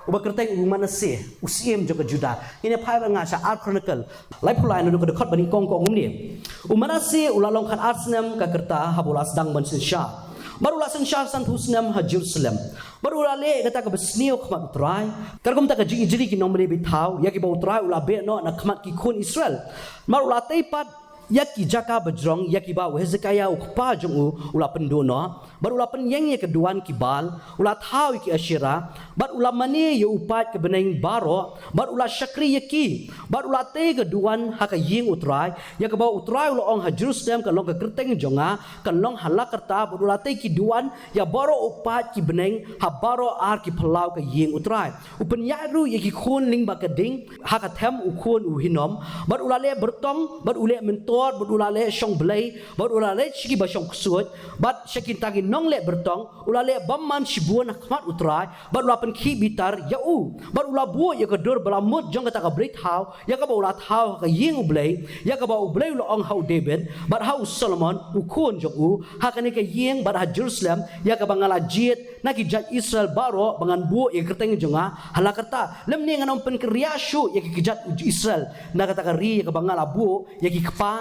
uba kyrteng u Manasseh, u syiem jong ka Judah. Ngin ïa phai bad nga sha Ar Chronicle laiphew lai, naduh ka dkhot ba nyngkong, ka ong kumne: U Manasseh u la long khatar snem ka rta haba u la sdang ban synshar, bad u la synshar sanphew snem ha Jerusalem. Bad u la leh kata kaba sniew ha khmat u Trai, katkum kata ka jingijli ki nongmane baithaw, ïa kiba u Trai u la beh noh na khmat ki khun Israel. Bad u la tei pat ïa ki jaka bajrong, ïa kiba u Hezekiah u kpa jong u u la pynduh noh. Bad u la pynïeng ïa ka duwan ki Baal, u la thaw ïa ki Asherah, bad u la mane ïa u paid ka bneng baroh, bad u la shakri ïa ki. Bad u la tei ka duwan ha ka ïing u Trai, ïa kaba u Trai u la ong, ha Jerusalem kan long ka kyrteng jong nga, kan long ha la karta. Bad u la tei ki duwan ïa baroh u paid ki bneng ha baroh ar ki phyllaw ka ïing u Trai. U pynïaid ruh ïa ki khun lyngba ka ding ha ka them u khun u Hinnom. Bad u la leh byrtong, bad u leh myntor, bad u la leh shong blei, bad u la leit sha kiba shong ksuid, bad sha kita ki nongleh byrtong. U la leh bymman shibun ha khmat u Trai, bad u la pynkhih bitar ïa u. Bad u la buh ïa ka dur ba la mut jong kata ka blei thaw, ïa kaba u la thaw ha ka ïing u Blei, ïa kaba u Blei u la ong ha u David bad ha u Solomon u khun jong u, ha kane ka ïing bad ha Jerusalem, ïa kaba nga la jied na ki jait Israel baroh ba ngan buh ïa ka kyrteng jong nga ha la karta. Lymne ngan ym pynkynriah shuh ïa ki kjat u Israel na kata ka ri ïa kaba nga la buh ïa ki kpa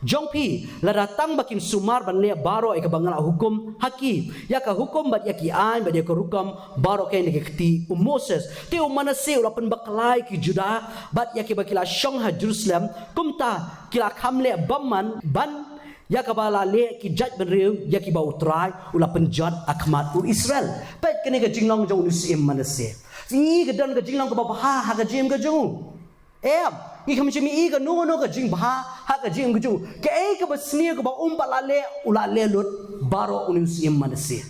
jong phi, lada tang ba kin sumar ban leh baroh ïa kaba nga la hukum ha ki, ïa ka hukum bad ïa ki aiñ bad ïa ka rukom baroh kane na ka kti u Moses. Te u Manasseh u la pynbakla ïa ki Judah bad ïa kiba ki la shong ha Jerusalem, kumta ki la kham leh bymman ban ïa kaba la leh ki jaitbynriew, ïa kiba u Trai u la pynjot ha khmat u Israel. Peit kane ka jinglong jong une u syiem Manasseh. Phi i ka don ka jinglong kaba bha ha ka jingim ka jong u? Em. Ngi kham shym i kano kano ka jingbha ha ka jingim ka jong u. Kaei kaba sniew kaba um pat la leh, u la leh lut baroh une u syiem Manasseh.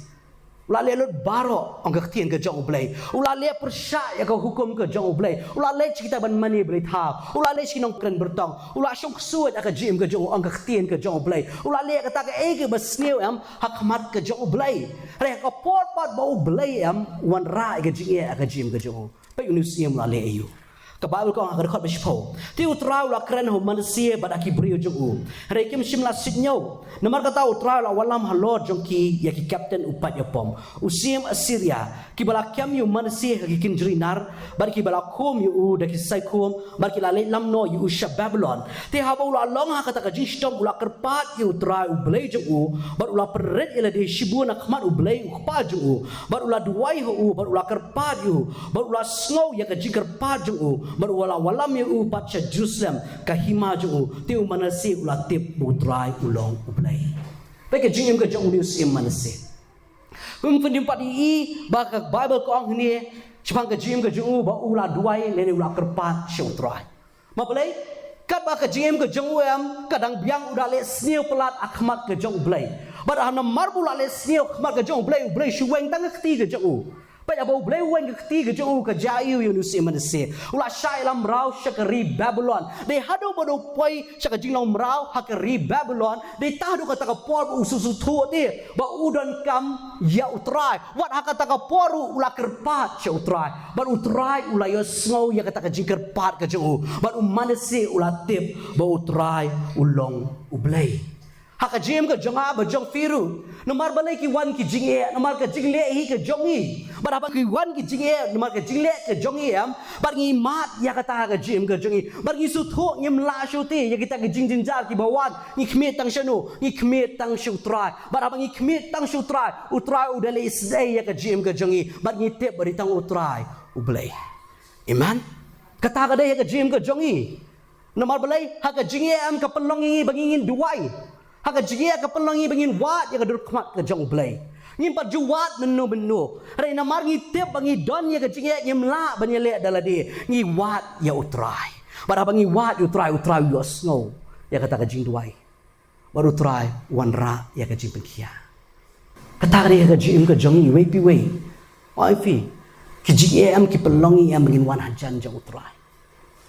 U la leh lut baroh, ong ka ktien ka jong u Blei. U la leh pyrshah ïa ka hukum ka jong u Blei. U la leit sha kita ban mane blei thaw. U la leit sha ki nongkren byrtong. U la shong ksuid ha ka jingim ka jong u, ong ka ktien ka jong u Blei. U la leh kata kaei kaba sniew, em, ha khmat ka jong u Blei. Hynrei ha ka por pat ba u Blei, em, u wanrah ïa ka jingeh ha ka jingim ka jong u. Peit une u syiem u la leh aïu. Ka Baibl ka ong ha ka dkhot ba shiphew: Te u Trai u la kren ha u Manasseh bad ha ki briew jong u, hynrei kim shym la suidñiew. Namar kata u Trai u la wallam halor jong ki ïa ki kapten u paid ïapom, u syiem Assyria, kiba la kem ïa u Manasseh ha ki kynjri nar, bad kiba la khum ïa u da ki saikhum, bad ki la leit lam noh ïa u sha Babilon. Te haba u la long ha kata ka jingshitom, u la kyrpad ïa u Trai u Blei jong u, bad u la pynrit ïa lade shibun ha khmat u Blei u kpa jong u, bad u la duwai ha u, bad u la kyrpad ïa u, bad u la sngew ïa ka jingkyrpad jong u, bad u la wallam ïa u pat sha Jerusalem, ka hima jong u. Te u Manasseh u la tip ba u Trai u long u Blei. Peit ka jingim ka jong une u syiem Manasseh. Kum phin ym pat i ba ka Baibl ka ong hangne shaphang ka jingim ka jong u ba u la duwai lane u la kyrpad sha u Trai. Ma balei? Katba ka jingim ka jong u em ka dang biang, u da leh sniew palat ha khmat ka jong U Blei. Bad ha namar ba u la leh sniew ha khmat ka jong U Blei, U Blei shu weng tang ka kti ka jong u. Bad haba U Blei u weng ka kti ka jong u, ka jia ïa u, ïa u Manasseh, u la shah ïalam mraw sha ka ri Babilon. Dei haduh ba u poi sha ka jinglong mraw ha ka ri Babilon, dei tang haduh kata ka por ba u sngewthuh te ba u donkam ïa U Trai. Wat ha kata ka por ruh u la kyrpad sha U Trai, bad U Trai u la ïohsngew ïa kata ka jingkyrpad ka jong u, bad u Manasseh u la tip ba U Trai u long U Blei. Ha ka jingim ka jong nga bad jong phi ruh, namar balei ki wan ki jingeh? Namar ka jingleh hi ka jong ngi. Bad haba ki wan ki jingeh namar ka jingleh ka jong ngi em, bad ngi mad ïa kata ha ka jingim ka jong ngi, bad ngi sngewthuh ngim lah shuh te ïa kita ki jingjynjar kiba wan, ngi khmih tang shano? Ngi khmih tang sha U Trai. Bad haba ngi khmih tang sha U Trai, U Trai u da leh isynei ïa ka jingim ka jong ngi, bad ngi tip ba dei tang U Trai U Blei. Amen. Kata ka dei ha ka jingim ka jong ngi. Namar balei? Ha ka jingeh em ka pynlong ïa ngi ba ngi ngin duwai. Ha ka jingeh ka pynlong ïa ngi ba ngin wad ïa ka dur khmat ka jong U Blei. Ngim pat ju wad mynno mynno. Hynrei namar ngi tip ba ngi don ïa ka jingeh, ngim lah ban ïaleh da lade, ngi wad ïa U Trai. Bad haba ngi wad ïa U Trai, U Trai u ïohsngew ïa kata ka jingduwai. Bad U Trai u wanrah ïa ka jingpynkhiah. Kata ka dei ha ka jingim ka jong ngi iwei pa iwei. Oi phi, ki jingeh em ki pynlong ïa ngi em ba ngin wan hajan jong U Trai,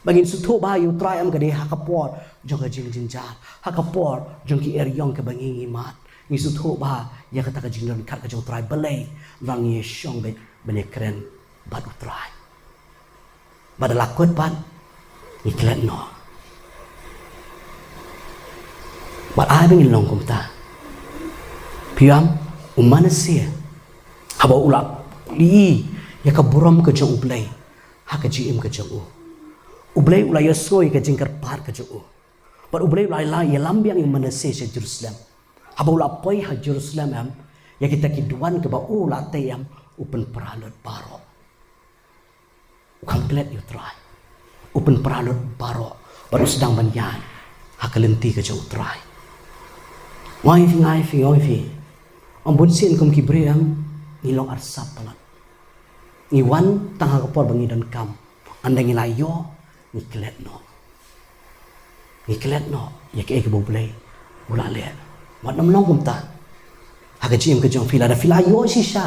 ba ngin sngewthuh ba ïa U Trai em ka dei ha ka por jong ka jingjynjar, ha ka por jong ki eriong kiba ngi ngi mad. Ngi sngewthuh ba ïa kata ka jingdonkam ka jong U Trai, balei ba ngi shong beit ban ïakren bad U Trai? Bad da la kut pat ngi klet noh. Bad ai ba ngin long kumta. Phi ïohi, u Manasseh, haba u la ïohi ïa ka burom ka jong U Blei ha ka jingim ka jong u, U Blei u la ïohsngew ïa ka jingkyrpad ka jong u. Bad U Blei u la ïalam biang ïa u Manasseh sha Jerusalem. Haba u la poi ha Jerusalem em, ïa kita ki duwan kiba u la tei em, u pynpra lut baroh. U kham klet ïa U Trai. U pynpra lut baroh bad u sdang ban ïaid ha ka lynti ka jong U Trai. Oi phi, oi phi, oi phi. Ym bun sien kum ki briew em, ngi long arsap palat. Ngi wan tang ha ka por ba ngi donkam. Ynda ngi la ïoh, ngi klet noh. Ngi klet noh ïa kaei kaba U Blei u la leh. Wat nym long kumta ha ka jingim ka jong phi. Lada phi la ïoh shisha,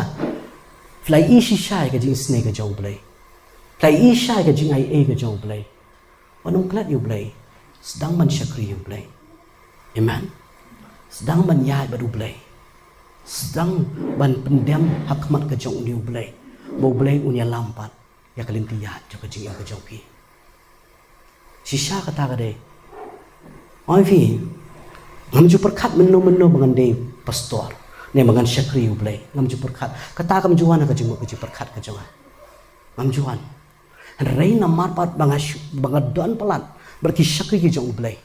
phi la ïohi shisha ïa ka jingisynei ka jong U Blei, phi la ïohi shisha ïa ka jingaiei ka jong U Blei, wat nym klet ïa U Blei. Sdang ban shakri ïa U Blei. Amen. Sdang ban ïaid bad U Blei. Sdang ban pyndem ha khmat ka jong une U Blei, ba U Blei un ïalam pat ïa ka lynti ïaid jong ka jingim ka jong phi. Shisha kata ka dei. Oi phi, ngam ju pyrkhat mynno mynno ba ngan dei pastor ne ba ngan shakri U Blei. Ngam ju pyrkhat. Kata kam ju wan ha ka jingmut ka jingpyrkhat ka jong nga. Ngam ju wan. Hynrei namar pat ba nga shu, ba nga don palat bad ki shakri ki jong U Blei,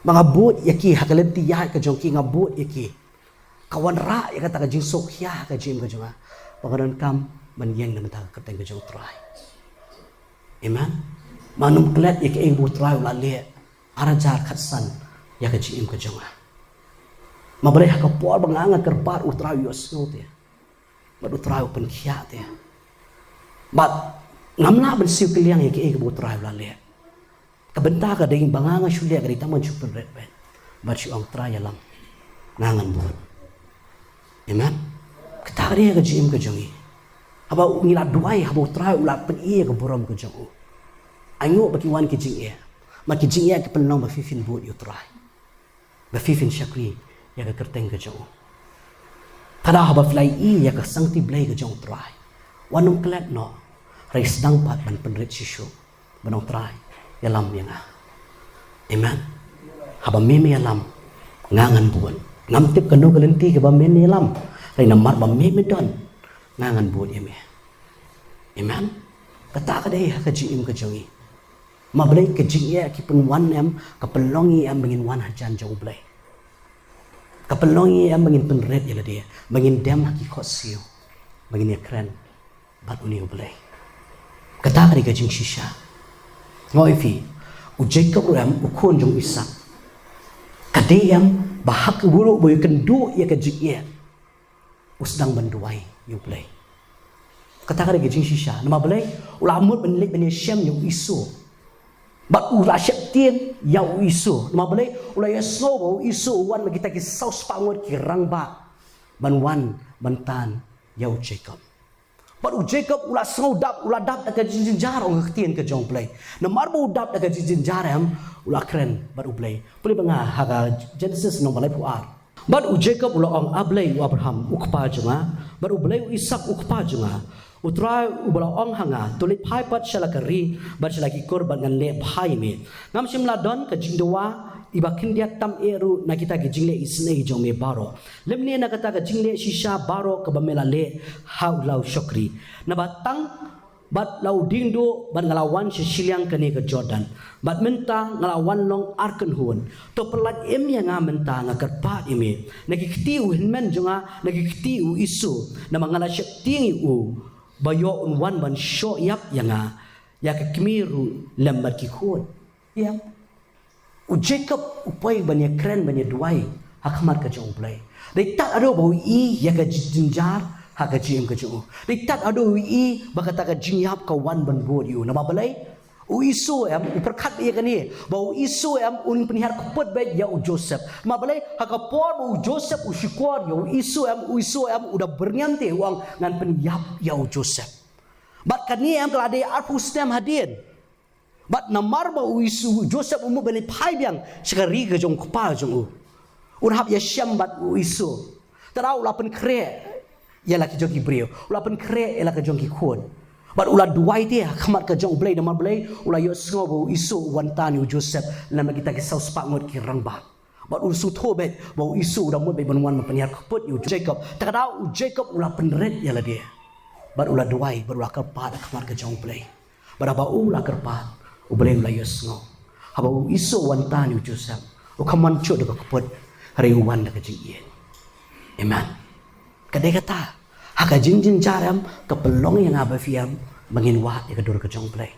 ba nga bud ïa ki ha ka lynti ïaid ka jong ki, nga bud ïa ki. Ka wanrah ïa kata ka jingsngewkhia ha ka jingim ka jong nga, ba nga donkam ban ïeng na ka bynta ka kyrteng ka jong U Trai. Amen. Ba ngam klet ïa kaei ba U Trai u la leh ar hajar khatsan ïa ka jingim ka jong nga. Namar balei? Ha ka por ba nga nga kyrpad, U Trai u ïohsngew te. Bad U Trai u pynkhiah te. Bad ngam lah ban siew kylliang ïa kaei kaba U Trai u la leh. Ka bynta ka dei ba nga nga shu leh ka dei tang ban shu pynrit beit, bad shu ong, Trai ïalam, nga ngan bud. Amen. Kata ka dei ka jingim ka jong ngi. Haba ngi la duwai, haba U Trai u la pyni ïa ka burom ka jong u, ainguh ba ki wan ki jingeh, ma ki jingeh ki pynlong ba phi phin bud ïa U Trai, ba phi phin shakri ïa ka kyrteng ka jong u. Te lada haba phi la ïohi ïa ka sangti Blei ka jong U Trai, wat nym klet noh. Hynrei sdang pat ban pynrit shisha, ban ong, Trai ïalam ïa nga. Amen. Haba me me ïalam, nga ngan bud. Ngam tip kano ka lynti kaba me me ïalam, hynrei namar ba me me don, nga ngan bud ïa me. Amen. Kata ka dei ha ka jingim ka jong ngi. Namar balei? Ka jingeh ki pynwan em, ka pynlong ïa ngi em ba ngin wan hajan jong U Blei. Ka pynlong ïa ngi em ba ngin pynrit ïa lade, ba ngin dem ha ki khohsiew, ba ngin ïakren bad une U Blei. Kata ka dei ka jingshisha. Nga ong ïa phi, u Jakob ruh em, u khun jong u Isak, ka dei em ba ha kaba u ïakynduh ïa ka jingeh, u sdang ban duwai ïa U Blei. Kata ka dei ka jingshisha. Namar balei? U la mut ban leit ban ïashem ïa u Esau. Bad u la sheptieng ïa u Esau. Namar balei? U la ïohsngew ba u Esau u wan bad kita ki saw spah ngut ki rangbah ban wan ban tan ïa u Jacob. Bad u Jacob u la sngewdap, u la dap da ka jingjynjar, ong ka ktien ka jong U Blei. Namar ba u dap da ka jingjynjar em, u la kren bad U Blei. Pule ba nga ha ka Genesis lynnong ba laiphew ar. Bad u Jacob u la ong, A Blei u Abraham u kpa jong nga, bad U Blei u Isak u kpa jong nga, U Trai uba la ong ha nga, to leit phai pat sha la ka ri bad sha la ki kur bad ngan leh bha ïa me. Ngam shym la don ka jingdawa iba khyndiat tam eh ruh na kita ki jingleh isynei jong me baroh, lymne na kata ka jingleh shisha baroh kaba me la leh ha u la u shakri. Naba tang bad la u dieng duh bad nga la wan sha shiliang kane ka Jordan, bad mynta nga la wan long ar kynhun. To pyllait im ïa nga mynta, nga kyrpad ïa me, na ki kti u hynmen jong nga, na ki kti u Esau, namar nga la sheptieng ïa u ba ïoh un wan ban shoh ïap ïa nga, ïa ka kmie ruh lem bad ki khun. Ïa, u Jacob u poi ban ïakren, ban ïaduwai ha khmat ka jong U Blei. Dei tad haduh ba u i ïa ka jingjynjar ha ka jingim ka jong u. Dei tad haduh u i ba kata ka jingïap ka wan ban bud ïa u. Namar balei? U Esau em u pyrkhat ïa kane, ba u Esau em un pynhiar kput beit ïa u Joseph. Namar balei? Ha ka por ba u Joseph u shukor ïa u Esau em, u Esau em u da byrngem te, u ong, ngan pynïap ïa u Joseph. Bad kane em ka la dei arphew snem hadien. Bad namar ba u Esau, Joseph u mut ban leit phai biang sha ka ri ka jong u kpa jong u, un hap ïashem bad u Esau. Te u la pynkhreh ïa la ki jong ki briew, u la pynkhreh ïa la ka jong ki khun. Bad u la duwai te ha khmat ka jong U Blei, namar balei? U la ïohsngew ba u Esau u wan tan ïa u Joseph lem bad kita ki saw spah ngut ki rangbah. Bad u sngewthuh beit ba u Esau u da mut beit ban wan ban pynhiar kput ïa u Jacob. Te ka daw u Jacob u la pynrit ïa lade, bad u la duwai, bad u la kyrpad ha khmat ka jong U Blei. Bad haba u la kyrpad, U Blei u la ïohsngew. Haba u Esau u wan tan ïa u Joseph, u khlem wan shuh da ka kput, hynrei u wan da ka jingïeit. Amen. Ka dei kata, ha ka jingjynjar em ka pynlong ïa nga bad phi em ba ngin wad ïa ka dur ka jong U Blei,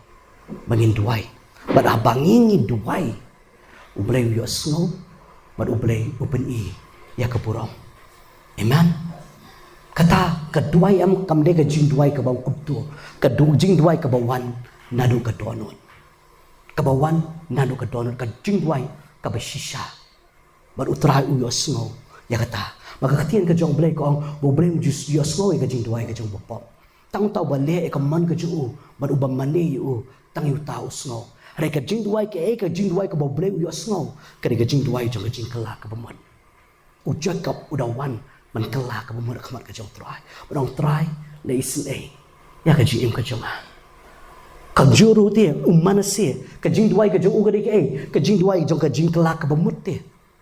ba ngin duwai. Bad haba ngi ngi duwai, U Blei u ïohsngew, bad U Blei u pyni ïa ka burom. Amen. Kata ka duwai em kam dei ka jingduwai kaba u kyntu, ka du-, jingduwai kaba wan naduh ka dohnud, kaba wan naduh ka dohnud, ka jingduwai kaba shisha. Bad U Trai u ïohsngew ïa kata. Bad ka ktien ka jong U Blei ka ong ba U Blei u ju ïohsngew ïa ka jingduwai ka jong u bapop. Tang uta uba leh ïa ka mon ka jong u bad uba mane ïa u, tang ïa uta u sngew. Hynrei ka jingduwai kaei ka jingduwai kaba U Blei u ïohsngew? Ka dei ka jingduwai jong ka jingkylla kaba mut. U Jacob u da wan ban kylla kaba mut ha khmat ka jong U Trai, ban ong, Trai, leit isynei ïa ka jingim ka jong nga. Ka jong u ruh te u Manasseh, ka jingduwai ka jong u ka dei kaei? Ka jingduwai jong ka jingkylla kaba mut te.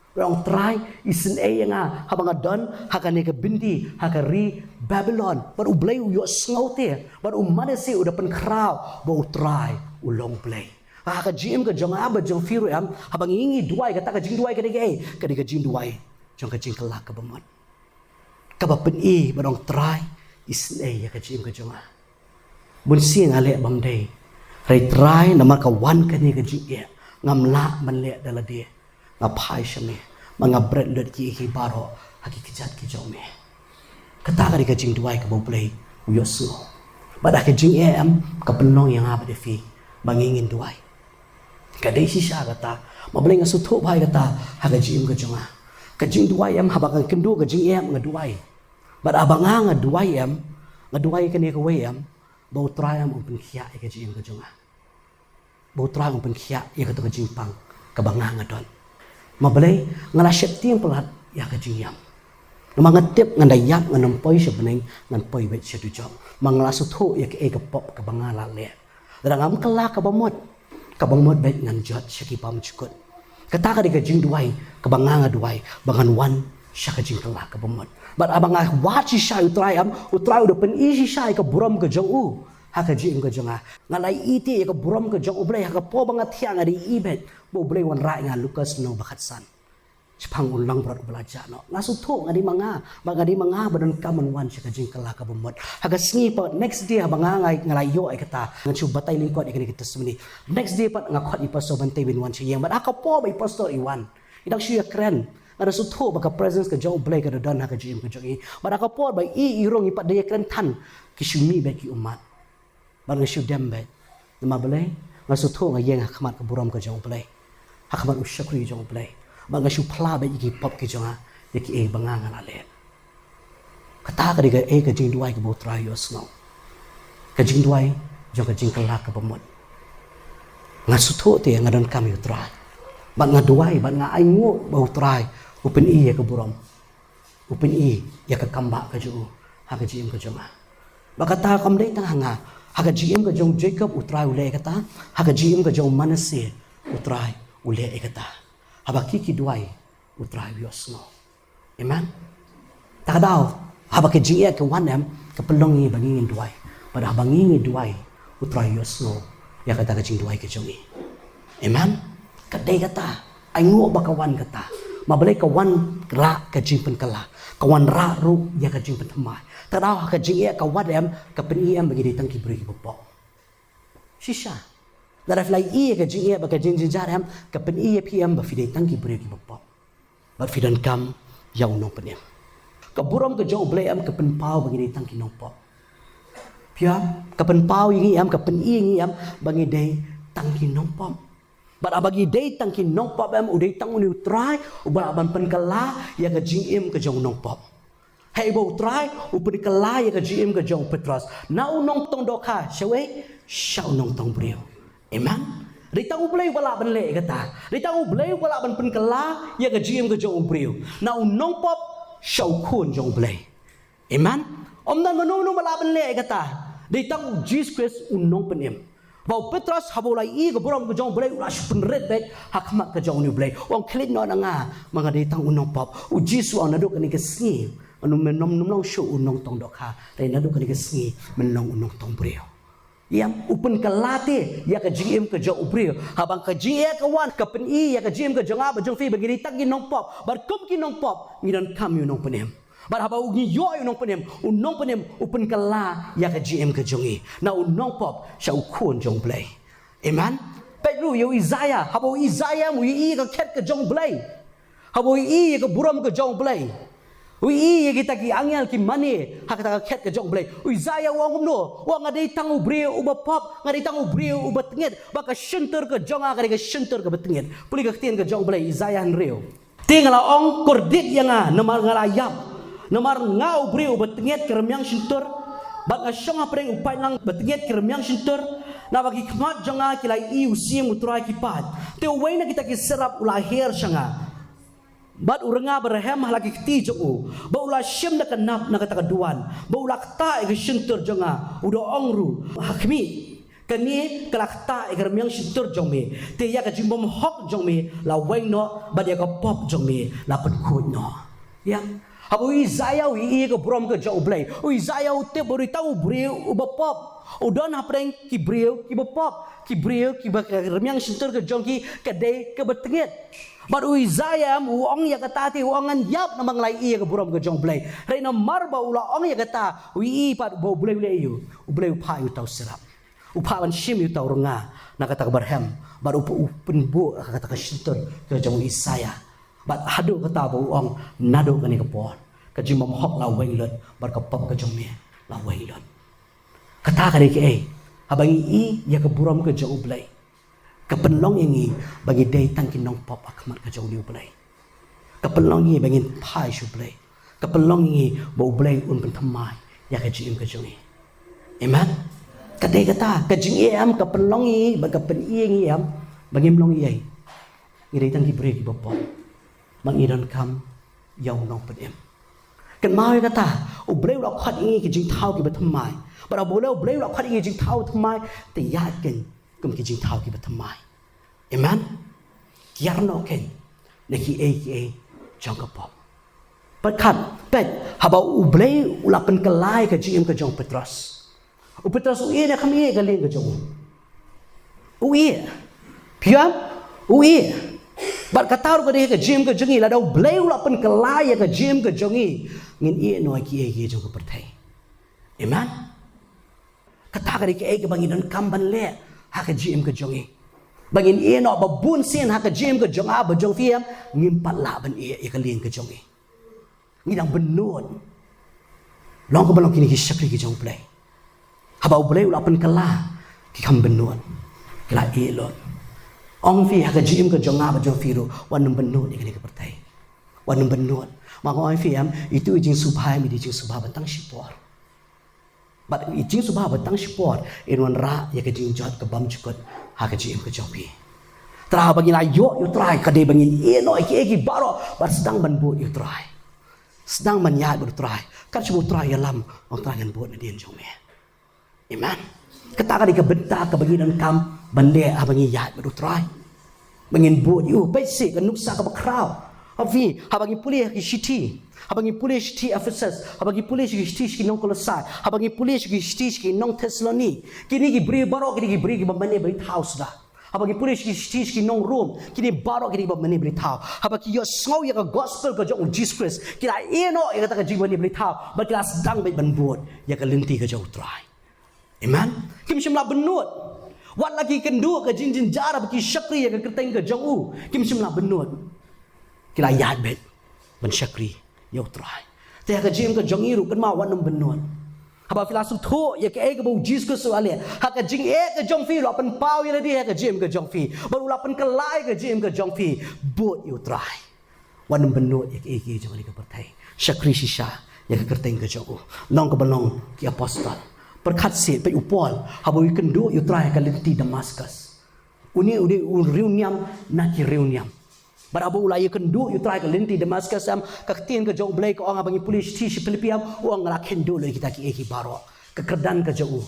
Ban ong, Trai, isynei ïa nga haba nga don ha kane ka byndi, ha ka ri Babilon. Bad U Blei u ïohsngew te, bad u Manasseh u da pynkhraw ba U Trai u long Blei. Ha ka jingim ka jong nga bad jong phi ruh em, haba ngi ngi duwai, kata ka jingduwai ka dei kaei? Ka dei ka jingduwai jong ka jingkylla kaba mut, kaba pyni bad ong, Trai, isynei ïa ka jingim ka jong nga. Bun sien nga leh bym dei, hynrei Trai, namar ka wan kane ka jingeh, ngam lah ban leh da lade. Nga phai sha me, ma nga bret lut kiei kiei baroh ha ki kjat ki jong me. Kata ka dei ka jingduwai kaba U Blei u ïohsngew. Bad ha ka jingeh em ka pynlong ïa nga bad ïa phi ba ngi ngin duwai. Ka dei shisha kata. Ma balei nga sngewthuh bha ïa kata ha ka jingim ka jong nga? Ka jingduwai em, haba nga kynduh ka jingeh em nga duwai. Bad haba nga nga duwai em, nga duwai kane kawei em, ba U Trai em un pynkhiah ïa ka jingim ka jong nga. Ba U Trai un pynkhiah ïa kato ka jingpang kaba nga nga don. Ma balei? Nga la sheptieng palat ïa ka jingïap. Namar nga tip ngan da ïap ngan ym poi sha bneng, ngan poi beit sha dujok. Ma nga la sngewthuh ïa kaei ka pop kaba nga la leh. Lada ngam kylla kaba mut, kaba mut beit ngan jot sha ki bymjukut. Kata ka dei ka jingduwai kaba nga nga duwai, ba ngan wan sha ka jingkylla kaba mut. Bad haba nga wad shisha ïa U Trai em, U Trai u da pyni shisha ïa ka burom ka jong u ha ka jingim ka jong nga. Nga la ïohi te ïa ka burom ka jong U Blei, ha ka por ba nga thiah nga dei ïohi beit ba U Blei u wanrah ïa nga, Lukas lynnong ba khatsan. Shaphang u langbrot uba la jah noh. Nga sngewthuh nga dei ma nga, ba nga dei ma nga ba donkam ban wan sha ka jingkylla kaba mut. Ha ka sngi pat, next day, haba nga nga, nga la ïoh ïa kata, ngan shu batai lyngkot ïa kane ka testimony. Next day pat nga khot ïa i Pastor Bantei ban wan sha ïing. Bad ha ka por ba i Pastor i wan, i dang shu ïakren. Nga da sngewthuh ba ka presence ka jong U Blei ka da don ha ka jingim ka jong i. Bad ha ka por ba i, i rung i pat da ïakren than, ki shu mih beit ki ummat. Bad nga shu dem beit. Namar balei? Nga sngewthuh nga ïeng ha khmat ka burom ka jong U Blei, ha khmat u shakri jong U Blei, bad nga shu phla bad ïa ki pop ki jong nga, ïa kiei ba nga nga la leh. Kata ka dei kaei ka jingduwai kaba U Trai u ïohsngew. Ka jingduwai jong ka jingkylla kaba mut. Nga sngewthuh te nga donkam ïa U Trai, bad nga duwai bad nga ainguh ba U Trai u pyni ïa ka burom, u pyni ïa ka kambah ka jong u ha ka jingim ka jong nga. Bad kata kam dei tang ha nga, ha ka jingim ka jong u Jacob U Trai u leh ïa kata, ha ka jingim ka jong u Manasseh U Trai u leh ïa kata. Haba ki ki duwai U Trai u ïohsngew. Amen. Ta ka daw, haba ka jingeh ka wan em, ka pynlong ngi ba ngi ngin duwai. Bad haba ngi ngi duwai, U Trai u ïohsngew ïa kata ka jingduwai ka jong ngi. Amen. Ka dei kata, ainguh ba ka wan kata. Ma balei ka wan rah ka jingpynkylla, ka wan rah ruh ïa ka jingpynthymmai. Ta ka daw, ha ka jingeh ka wan em, ka pyni em ba ngi dei tang ki briew kiba pop. Shisha. Lada phi la ïohi ïa ka jingeh bad ka jingjynjar em, ka pyni ïa phi em ba phi dei tang ki briew kiba pop, bad phi donkam ïa u Nongpynim. Ka burom ka jong U Blei em ka pynpaw ba ngi dei tang ki nongpop. Phi ïohi, ka pynpaw ïa ngi em, ka pyni ïa ngi em ba ngi dei tang ki nongpop. Bad haba ngi dei tang ki nongpop em, u dei tang une U Trai uba lah ban pynkylla ïa ka jingim ka jong u nongpop. Haba U Trai u pynkylla ïa ka jingim ka jong u Petros na u nongtong dohkha sha uwei, sha u nongtong briew. Amen. Dei tang U Blei uba lah ban leh ïa kata. Dei tang U Blei uba lah ban pynkylla ïa ka jingim ka jong u briew na u nongpop sha u khun jong U Blei. Amen. Ym don mano mano ba lah ban leh ïa kata. Dei tang U Jisu Khrist u Nongpynim. Ba u Petros haba u la ïohi ka burom ka jong U Blei, u la shu pynrit beit ha khmat ka jong une U Blei. U ong, khlieh noh na nga, ma nga dei tang u nongpop. U Jisu u ong, naduh kane ka sngi, ym, men ym long shuh u nongtong dohkha. Te naduh kane ka sngi men long u nongtong briew. Ïa, u pynkylla te ïa ka jingim ka jong u briew. Haba ka jingeh ka wan, ka pyni ïa ka jingim ka jong nga bad jong phi ba ngi dei tang ki nongpop. Bad kum ki nongpop ngi donkam ïa u Nongpynim. Bad haba u ngi ïoh ïa u Nongpynim, u Nongpynim u pynkylla ïa ka jingim ka jong ngi na u nongpop sha u khun jong U Blei. Amen. Peit ruh ïa u Isaiah, haba u Isaiah em u ïohi ka khet ka jong U Blei. Haba u ïohi ïa ka burom ka jong U Blei, u ïohi ïa kita ki angel ki mane ha kata ka khet ka jong U Blei, u Isaiah u ong kumno? U ong, nga dei tang u briew uba pop, nga dei tang u briew uba tngit, bad ka shyntur ka jong nga ka dei ka shyntur kaba tngit. Pule ka ktien ka jong U Blei, Isaiah hynriew. Te nga la ong, kordit ïa nga, namar nga la ïap. Namar nga u briew uba tngit ka rmiang shyntur, bad nga shong hapdeng u paidlang ba tngit ka rmiang shyntur. Naba ki khmat jong nga ki la ïohi u Syiem U Trai ki paid. Te uwei na kita ki serap u la her sha nga, bad u rnga ba rhem ha la ki kti jong u, bad u la shim da ka nap na kata ka duwan, bad u la ktah ïa ka shyntur jong nga, u da ong ruh, ha khmih, kane ka la ktah ïa ka rmiang shyntur jong me, te ïa ka jingbymhok jong me la weng noh, bad ïa ka pop jong me la pynkhuid noh. Ïa. Haba u Isaiah u ïohi ïa ka burom ka jong U Blei, u Isaiah u tip ba u dei tang u briew uba pop. U don hapdeng ki briew kiba pop, ki briew kiba ka rmiang shyntur ka jong ki ka dei kaba tngit. Bad u Isaiah em u ong ïa kata te u ong, ngan ïap namar nga la ïohi ïa ka burom ka jong U Blei. Hynrei namar ba u la ong ïa kata, u ïohi pat ba U Blei u leh aïu? U Blei u phah ïa uta u serap. U phah ban shim ïa uta u rnga na kata kaba rhem, bad u, u pynbuh ha kata ka shyntur ka jong u Isaiah. Bad haduh kata ba u ong, naduh kane ka por ka jingbymhok la weng lut, bad ka pop ka jong me la weng lut. Kata ka dei kaei? Haba ngi ïohi ïa ka burom ka jong U Blei, ka pynlong ïa ngi ba ngi dei tang ki nongpop ha khmat ka jong une U Blei. Ka pynlong ïa ngi ba ngin phai sha U Blei. Ka pynlong ïa ngi ba U Blei un pynthymmai ïa ka jingim ka jong ngi. Amen. Ka dei kata, ka jingeh em ka pynlong ïa ngi, ba ka pyni ïa ngi em ba ngim long ei. Ngi dei tang ki briew kiba pop, ba ngi donkam ïa u Nongpynim. Kynmaw ïa kata, U Blei u la khot ïa ngi ki jingthaw kiba thymmai. Bad haba U Blei u la khot ïa ngi ki jingthaw thymmai, te ïaid kein kum ki jingthaw kiba thymmai. Amen. Kiar noh kein na kiei kiei jong ka pop. Pyrkhat, peit, haba U Blei u la pynkylla ïa ka jingim ka jong u Petros, u Petros u ïeh ne kam ïeh ïa ka lieng ka jong u? U ïeh. Phi ïohi? U ïeh. Bad kata ruh ka dei ka jingim ka jong ngi, lada U Blei u la pynkylla ïa ka jingim ka jong ngi, ngin ïeh noh ïa kiei kiei jong ka pyrthei. Amen. Kata ka dei kaei kaba ngi donkam ban leh ha ka jingim ka jong ngi. Ba ngin ïeh noh, ba bun sien ha ka jingim ka jong nga bad jong phi em, ngim pat lah ban ïeh ïa ka lieng ka jong ngi. Ngi dang bynnud. Long kumba long kine ki shakri ki jong U Blei. Haba U Blei u la pynkylla, ki kham bynnud. Ki la ïeh lut. Ong phi ha ka jingim ka jong nga bad jong phi ruh, wat nym bynnud ïa kane ka pyrthei. Wat nym bynnud. Ma nga ong phi em, itu i jingsngewbha em, i dei jingsngewbha ba tang shipor. Bad i jingsngewbha ba tang shipor in wanrah ïa ka jingjot ka bymjukut ha ka jingim ka jong phi. Te haba ngi la ïoh ïa u Trai ka dei ba ngin ïeh noh ïa kiei kiei baroh bad sdang ban bud ïa u Trai. Sdang ban ïaid bad u Trai. Kat shaba u Trai ïalam, ong Trai ngan bud nadien jong me. Amen. Kata ka dei ka bynta kaba ngi donkam ban leh haba ngi ïaid bad u Trai. Ba ngin bud ïa u, peit seh ka nuksa kaba khraw. Haba ngi, haba ngi pule ha ki shithi, haba ngi pule shithi Ephesus, haba ngi pule shithi, shithi sha ki nong Kolosai, haba ngi pule shithi, shithi sha ki nong Thessaloni. Kine ki briew baroh, kine ki briew kiba mane ba ri thaw suda. Haba ngi pule shithi, shithi sha ki nong Rom, kine baroh kine kiba mane ba ri thaw. Haba ki ïohsngew ïa ka gospel ka jong u Jesus Christ, ki la ïeh noh ïa kata ka jingmane ba ri thaw, bad ki la sdang beit ban bud ïa ka lynti ka jong u Trai. Amen. Kim shym la bynnud. Wat la ki kynduh ka jingjynjar bad ki shakri ïa ka kyrteng ka jong u, kim shym la bynnud. Ki la ïaid beit ban shakri ïa u Trai. Te ha ka jingim ka jong ngi ruh kynmaw, wat nym bynnud. Haba phi la sngewthuh ïa kaei kaba u Jesus Christ u la leh ha ka jingeh ka jong phi, u la pynpaw ïa lade ha ka jingim ka jong phi, bad u la pynkylla ïa ka jingim ka jong phi, bud ïa u Trai. Wat nym bynnud ïa kaei kaei jong kane ka pyrthei. Shakri shisha ïa ka kyrteng ka jong u. Long kaba long ki apostol. Pyrkhat seh, peit u Paul, haba u ïakynduh ïa u Trai ha ka lynti Damascus. Une u dei u riewniam na ki riewniam. Bad haba u la ïakynduh ïa u Trai ha ka lynti Damascus em, ka ktien ka jong u Blei ka ong, haba ngi pule shithi sha Philippi em, u ong, nga la kynduh lut ïa kita kiei kiei baroh. Ka kyrdan ka jong u.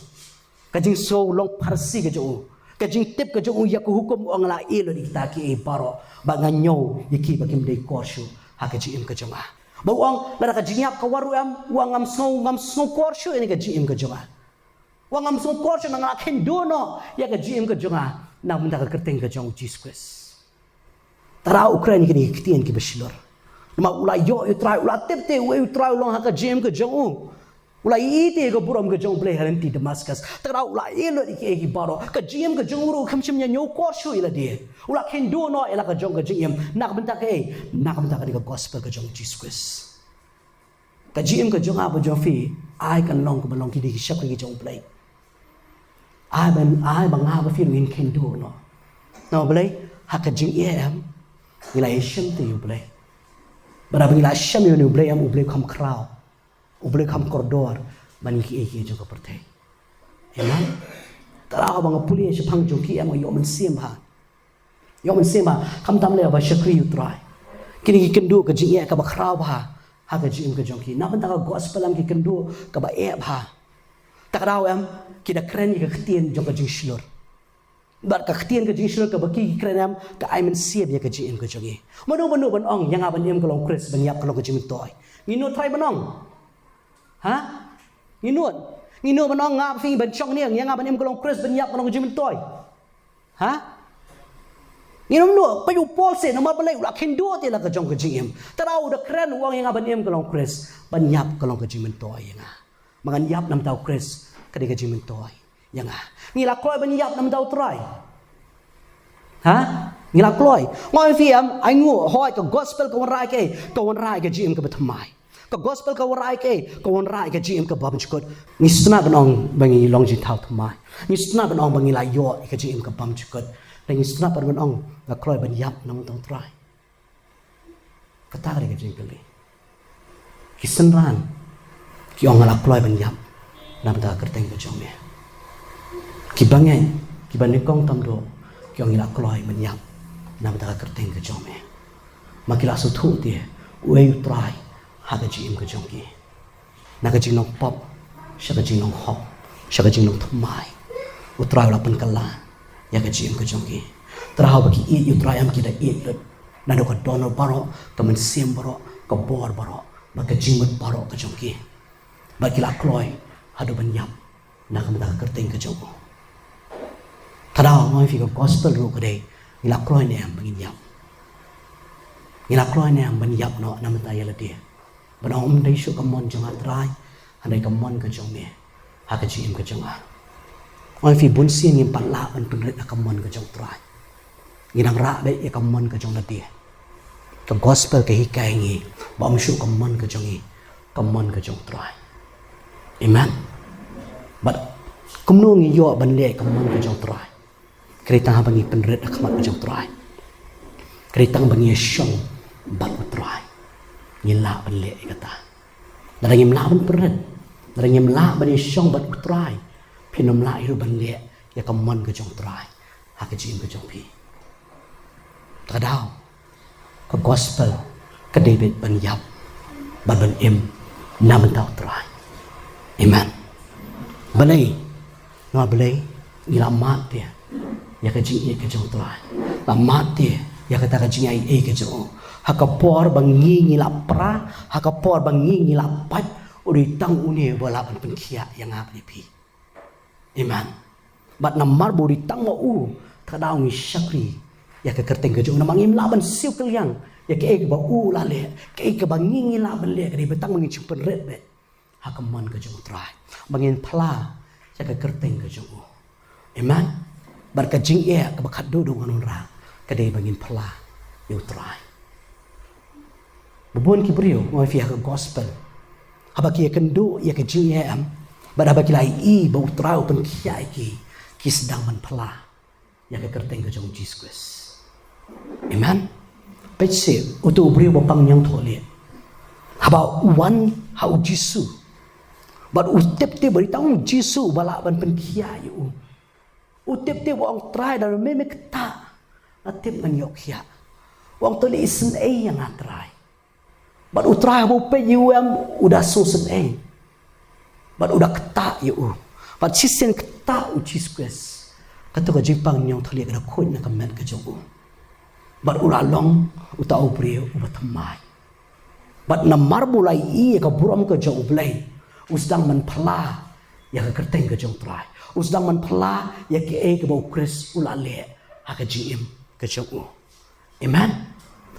Ka jingsngew long Pharisi ka jong u. Ka jingtip ka jong u ïa ka hukum, u ong, nga la ïeh lut ïa kita kiei baroh. Bad nga ñiew ïa ki ba kim dei kor shuh ha ka jingim ka jong nga. Bad u ong, lada ka jingïap ka wan ruh em, u ong, ngam sngew, ngam sngewkor shuh ïa kane ka jingim ka jong nga. U ong, ngam sngewkor shuh, nga la kynduh noh ïa ka jingim ka jong nga na ka bynta ka kyrteng ka jong u Jesus Christ. Te haba u kren ïa kine ki ktien kiba shlur, namar u la ïoh ïa u Trai, u la tip te uei u Trai u long ha ka jingim ka jong u. U la ïohi te ïa ka burom ka jong u Blei ha lynti Damascus. Te haba u la ïeh lut ïa kiei kiei baroh, ka jingim ka jong u ruh kam shym ñiewkor shuh ïa lade. U la kynduh noh ïa la ka jong ka jingim. Na ka bynta kaei? Na ka bynta kane ka gospel ka jong u Jesus Christ. Ka jingim ka jong nga bad jong phi, ai kan long kaba long ki dei ki shakri ki jong u Blei. Ai ban, ai ba nga bad phi ruh ngin kynduh noh. Namar balei? Ha ka jingeh em, ngi la ïashem te ïa u Blei. Bad haba ngi la shem ïa une u Blei em, u Blei u kham khraw, u Blei u kham kordor ban ngi kiei kiei jong ka pyrthei. Amen. Te haba nga pule shaphang jong ki em, nga ïoh mynsiem bha. Ïoh mynsiem bha, khamtam lei ba shakri ïa u Trai. Kine ki kynduh ka jingeh kaba khraw bha ha ka jingim ka jong ki. Na bynta ka gospel em ki kynduh kaba eh bha. Te ka daw em, ki da kren ïa ka ktien jong ka jingshlur. Bad ka ktien ka jingshlur kaba ki, ki kren em, ka ai mynsiem ïa ka jingim ka jong ngi. Mano mano ban ong ïa nga ban im ka long Khrist ban ïap ka long ka jingmyntoi? Ngin nud trai ban ong? Ha? Ngin nud? Ngin nud ban ong nga phi ban shong niang ïa nga ban im ka long Khrist ban ïap ka long ka jingmyntoi? Ha? Ngin ym nud. Peit u Paul seh, namar balei? U la kynduh te la ka jong ka jingim. Te haba u da kren u ong ïa nga ban im ka long Khrist, ban ïap ka long ka jingmyntoi ïa nga. Ba ngan ïap na bynta u Khrist ka dei ka jingmyntoi ïa nga. Ngi la kloi ban ïap na bynta u Trai? Ha? Ngi la kloi. Nga ong ïa phi em, ai nguh, hooid, ka gospel ka wanrah ïa kaei? Ka wanrah ïa ka jingim kaba thymmai. Ka gospel ka wanrah ïa kaei? Ka wanrah ïa ka jingim kaba bymjukut. Ngi sngewtynnat ban ong ba ngi long jingthaw thymmai. Ngi sngewtynnat ban ong ba ngi la ïoh ïa ka jingim kaba bymjukut. Ngi sngewtynnat ban ong nga kloi ban ïap na bynta u Trai. Kata ka dei ka jingkylli. Ki synran ki ong nga la kloi ban ïap na bynta ka kyrteng ka jong me. Ki bangeit, ki banyngkong tam dok, ki ong ngi la kloi ban ïap na bynta ka kyrteng ka jong me. Ma ki la sngewthuh te uei u Trai ha ka jingim ka jong ki. Na ka jinglong pop sha ka jinglong hok, sha ka jinglong thymmai, u Trai u la pynkylla ïa ka jingim ka jong ki. Te haba ki ïeit ïa u Trai em, ki da ïeit lut naduh ka dohnud baroh, ka mynsiem baroh, ka bor baroh, bad ka jingmut baroh ka jong ki. Bad ki la kloi haduh ban ïap na ka bynta ka kyrteng ka jong u. Te haba nga ong ïa phi, ka gospel ruh ka dei, ngi la kloi ne em ba ngin ïap? Ngi la kloi ne em ban ïap noh na bynta ïa lade? Ban ong ym dei shuh ka mon jong nga Trai, hynrei ka mon ka jong me ha ka jingim ka jong nga. Ong ïa phi, bunsien ngim pat lah ban pynrit ïa ka mon ka jong u Trai. Ngi dang rah beit ïa ka mon ka jong lade. Ka gospel ka hikai ngi ba ym shuh ka mon ka jong ngi, ka mon ka jong u Trai. Amen. Bad kumno ngi ïoh ban leh ïa ka mon ka jong u Trai? Ka dei tang haba ngi pynrit ha khmat ka jong u Trai. Ka dei tang ba ngi shong bad u Trai ngi lah ban leh ïa kata. Lada ngim lah ban pynrit, lada ngim lah ban ïashong bad u Trai, phin ym lah ïa ruh ban leh ïa ka mon ka jong u Trai ha ka jingim ka jong phi. Te ka daw ka gospel ka dei beit ban ïap bad ban im na bynta u Trai. Amen. Balei? Namar balei? Ngi la mad te ïa ka jingïeit ka jong u Trai, la mad te ïa kata ka jingaiei ka jong u. Ha ka por ba ngi ngi la pra, ha ka por ba ngi ngi la pait, u dei tang une ba lah ban pynkhiah ïa nga bad ïa phi. Amen. Bad namar ba u dei tang ma u, te ka daw ngi shakri ïa ka kyrteng ka jong u, namar ngim lah ban siew kylliang ïa kaei kaba u la leh. Kaei kaba ngi ngi lah ban leh ka dei ba tang ba ngin shu pynrit beit ha ka mon ka jong u Trai, ba ngin phla ïa ka kyrteng ka jong u. Amen. Bad ka jingeh kaba khatduh duh ngan wanrah ka dei ba ngin phla ïa u Trai. Ba bun ki briew, nga ong ïa phi ha ka gospel, haba ki ïakynduh ïa ka jingeh em, bad haba ki la ïohi ba u Trai u pynkhiah ïa ki, ki sdang ban phla ïa ka kyrteng ka jong u Jisu Khrist. Amen. Peit seh, uto u briew ba pang ñiangthohlieh, haba u wan ha u Jisu, bad u tip te ba dei tang u Jisu ba lah ban pynkhiah ïa u. U tip te ba ong, Trai, lada me me ktah, la tip ngan ïoh khiah. U ong, to leh isynei ïa nga Trai. Bad u Trai haba u peit ïa u em, u da sngewsynei. Bad u da ktah ïa u. Bad shisien ktah u Jisu Khrist, kato ka jingpang ñiangthohlieh ka da khuid na ka met ka jong u. Bad u la long uta u briew uba thymmai. Bad namar ba u la ïohi ïa ka burom ka jong u Blei, u sdang ban phla ïa ka kyrteng ka jong u Trai. U sdang ban phla ïa kaei kaba u Khrist u la leh ha ka jingim ka jong u. Amen.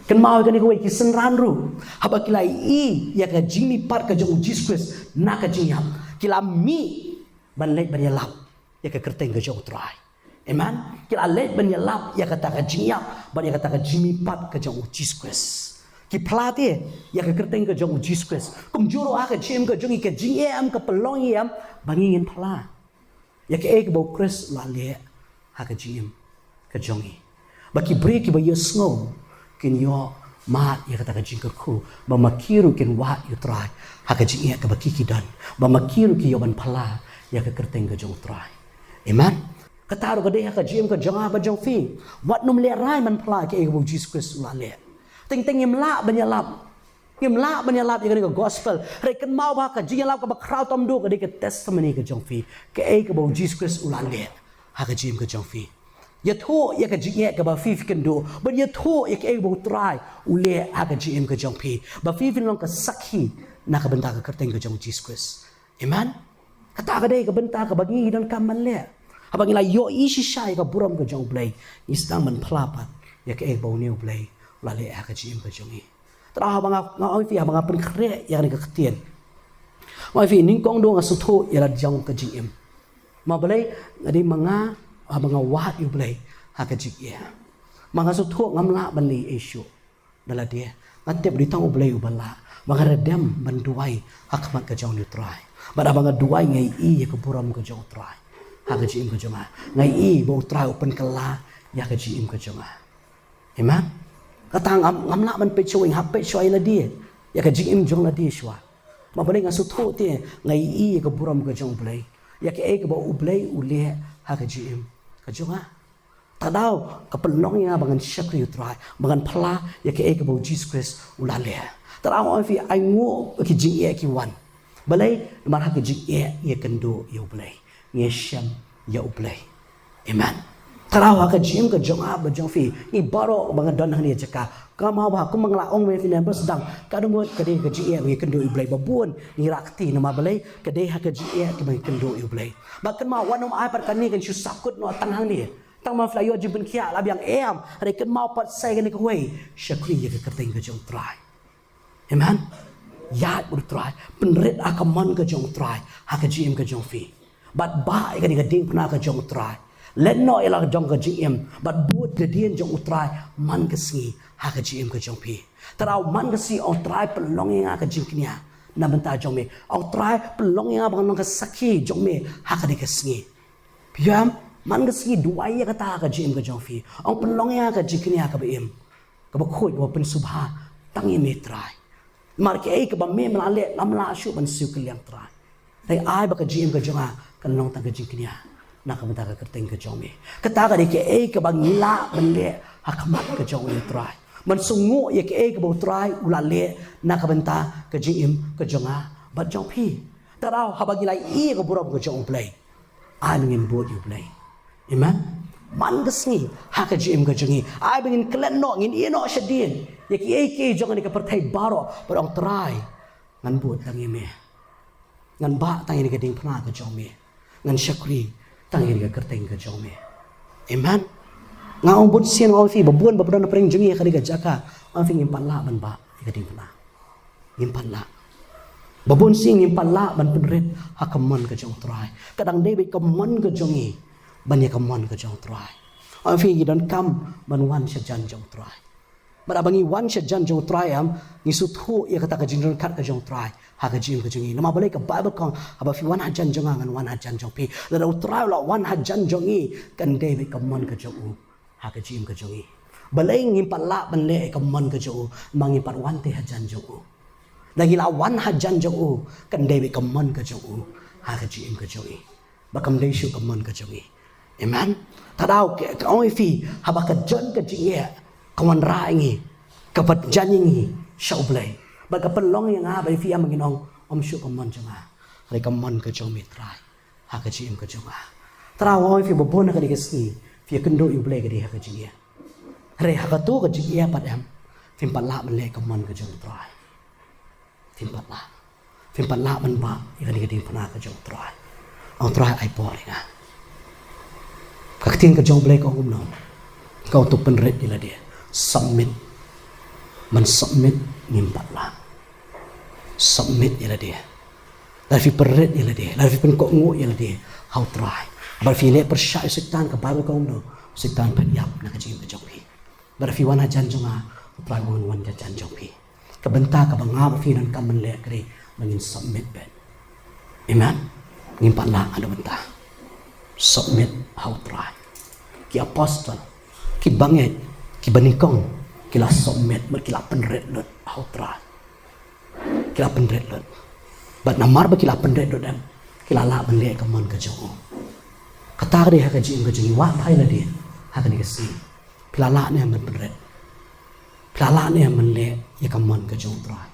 Kynmaw ïa kane kawei, ki synran ruh, haba ki la ïohi ïa ka jingmihpat ka jong u Jisu Khrist na ka jingïap, ki la mih ban leit ban ïalap ïa ka kyrteng ka jong u Trai. Amen. Ki la leit ban ïalap ïa kata ka jingïap bad ïa kata ka jingmihpat ka jong u Jisu Khrist. Ki phla te ïa ka kyrteng ka jong u Jisu Khrist. Kumjuh ruh ha ka jingim ka jong ngi, ka jingeh em, ka pynlong ïa em ba ngi ngin phla ïa kaei kaba u Khrist u la leh ha ka jingim ka jong ngi, ba ki briew kiba ïohsngew kin ïoh mad ïa kata ka jingkyrkhu, ba ma ki ruh kin wad ïa u Trai ha ka jingeh kaba ki ki don, ba ma ki ruh ki ïoh ban phla ïa ka kyrteng ka jong u Trai. Amen. Kata ruh ka dei ha ka jingim ka jong nga bad jong phi. Wat nym lehrain ban phla kaei kaba u Jisu Khrist u la leh. Teng teng ngim lah ban ïalap, ngim lah ban ïalap ïa kane ka gospel. Hynrei kynmaw ba ka jingïalap kaba khraw tam duh ka dei ka testimony ka jong phi, kaei kaba u Jisu Khrist u la leh ha ka jingim ka jong phi. Ïathuh ïa ka jingeh kaba phi phi kynduh, ban ïathuh ïa kaei kaba u Trai u leh ha ka jingim ka jong phi, ba phi phin long ka sakhi na ka bynta ka kyrteng ka jong u Jisu Khrist. Amen. Kata ka dei ka bynta kaba ngi donkam ban leh. Haba ngi la ïohi shisha ïa ka burom ka jong u Blei, ngi sdang ban phla pat ïa kaei ba une u Blei u la leh ha ka jingim ka jong ngi. Te haba nga, nga ong ïa phi, haba nga pynkhreh ïa kane ka ktien, nga ong ïa phi, nyngkong duh nga sngewthuh ïa la jong ka jingim. Ma balei? Nga dei ma nga, haba nga wad ïa u Blei ha ka jingeh, ma nga sngewthuh ngam lah ban leh ei shuh da lade. Nga tip dei tang u Blei uba lah, ba nga da dem ban duwai ha khmat ka jong u Trai. Bad haba nga duwai nga ïohi ïa ka burom ka jong u Trai ha ka jingim ka jong nga. Nga ïohi ba u Trai u pynkylla ïa ka jingim ka jong nga. Amen. Kata ngam, ngam lah ban peit shuwa, nga hap peit shuwa ïa lade, ïa ka jingim jong lade shuwa. Ma balei? Nga sngewthuh te, nga ïohi ïa ka burom ka jong u Blei, ïa kaei kaba u Blei u leh ha ka jingim ka jong nga. Te ka daw ka pynlong ïa nga ba ngan shakri u Trai, ba ngan phla ïa kaei kaba u Jisu Khrist u la leh. Te ka daw nga ong ïa phi, ainguh ki jingeh ki wan. Balei? Namar ha ka jingeh ngi ïakynduh ïa u Blei, ngi ïashem ïa u Blei. Amen. Te ka daw ha ka jingim ka jong nga bad jong phi, ngi baroh ba nga don hangne ha jaka, kynmaw ba kumba nga la ong ma phi na ka por sdang, ka dang mut ka dei ka jingeh ba ngi ïakynduh ïa u Blei. Ba bun ngi rah kti, namar balei? Ka dei ha ka jingeh kaba ngi ïakynduh ïa u Blei. Ba kynmaw, wat nym ai pat kane kan shu sahkut noh tang hangne. Tang ba phi la ïoh jingpynkhiah la biang, em. Hynrei kynmaw pat sa ïa kane kawei, shakri ïa ka kyrteng ka jong u Trai. Amen. Ïaid bad u Trai, pynrit ha ka mon ka jong u Trai ha ka jingim ka jong phi. Bad bah ïa kane ka diengphna ka jong u Trai. Leh noh ïa la ka jong ka jingim, bad bud ka dien jong u Trai man ka sngi ha ka jingim ka jong phi. Te ka daw man ka sngi, ong, Trai, pynlong ïa nga ka jingkñia na bynta jong me. Ong, Trai, pynlong ïa nga ba ngan long ka sakhi jong me ha kane ka sngi. Phi ïohi em? Man ka sngi duwai ïa kata ka jingim ka jong phi. Ong pynlong ïa ka jingkñia kaba im, kaba khuid, kaba pynsngewbha tang ïa me Trai. Namar kaei kaba me me la leh, ngam lah shuh ban siew kylliang Trai. Te ai ba ka jingim ka jong nga kan long tang ka jingkñia na ka bynta ka kyrteng ka jong me. Kata ka dei kaei kaba ngi lah ban leh ha khmat ka jong u Trai, ban sngewnguh ïa kaei kaba u Trai u la leh na ka bynta ka jingim ka jong nga bad jong phi. Te daw haba ngi la ïohi ïa ka burom ka jong u Blei, ai ba ngin bud ïa u Blei. Amen. Man ka sngi ha ka jingim ka jong ngi, ai ba ngin klet noh, ngin ïeh noh shadien ïa kiei kiei jong kane ka pyrthei baroh, bad ong Trai, ngan bud tang ïa me. Ngan bah tang ïa kane ka diengphna ka jong me. Ngan shakri tang ïa kane ka kyrteng ka jong me. Amen. Nga ong bun sien nga ong ïa phi, ba bun ba don hapdeng jong ngi ha kane ka jaka, ong ïa phi, ngim pat lah ban bah ïa ka diengphna. Ngim pat lah. Ba bun sien ngim pat lah ban pynrit ha ka mon ka jong u Trai. Ka dang dei beit ka mon ka jong ngi ban ïa ka mon ka jong u Trai. Ong ïa phi, ngi donkam ban wan sha jan jong u Trai. Bad haba ngi wan sha jan jong u Trai, em, ngi sngewthuh ïa kata ka jingdonkam ka jong u Trai ha ka jingim ka jong ngi. Namar balei ka Baibl ka ong, haba phi wan ha jan jong nga, ngan wan ha jan jong phi. Lada u Trai u la wan ha jan jong ngi, kan dei beit ka mon ka jong u ha ka jingim ka jong ngi. Balei ngim pat lah ban leh ïa ka mon ka jong u? Namar ngim pat wan te ha jan jong u. Lada ngi la wan ha jan jong u, kan dei beit ka mon ka jong u ha ka jingim ka jong ngi. Ba kam dei shuh ka mon ka jong ngi. Amen. Te daw ka, ka ong ïa phi, haba ka jan ka jingeh ka wanrah ïa ngi, ka pynjan ïa ngi sha u Blei, bad ka pynlong ïa nga bad ïa phi, em, ba ngin ong, ym shuh ka mon jong nga, hynrei ka mon ka jong me Trai ha ka jingim ka jong nga. Te daw ong ïa phi, ba bun ha kane ka sngi phi ïakynduh ïa u Blei ka dei ha ka jingeh. Hynrei ha kato ka jingeh pat, em, phim pat lah ban leh ka mon ka jong u Trai. Phim pat lah. Phim pat lah ban bah ïa kane ka diengphna ka jong u Trai. Ong Trai, ai por ïa nga. Ka ktien ka jong u Blei ka ong kumno? Ka ong to pynrit ïa lade. Submit. Ban submit ngim pat lah. Submit ïa lade. Lada phi pynrit ïa lade, lada phi pynkohnguh ïa lade ha u Trai, bad phi leh pyrshah ïa u Soitan, ka Baibl ka ong kumno? U Soitan u pynïap na ka jingim ka jong phi. Bad lada phi wan ha jan jong nga, u Trai u ong ngan wan ha jan jong phi. Ka bynta kaba nga bad phi donkam ban leh ka dei ba ngin submit beit. Amen. Ngim pat lah haduh mynta. Submit ha u Trai. Ki apostol, ki bangeit, ki banyngkong, ki la submit bad ki la pynrit lut ha u Trai. Ki la pynrit lut. Bad namar ba ki la pynrit lut, em, ki la lah ban leh ka mon ka jong u. Kata ka dei ha ka jingim ka jong ngi, wat phai lade ha kane ka sngi. Phi la lah ne em ban pynrit? Phi la lah ne em ban leh ïa ka mon ka jong u Trai?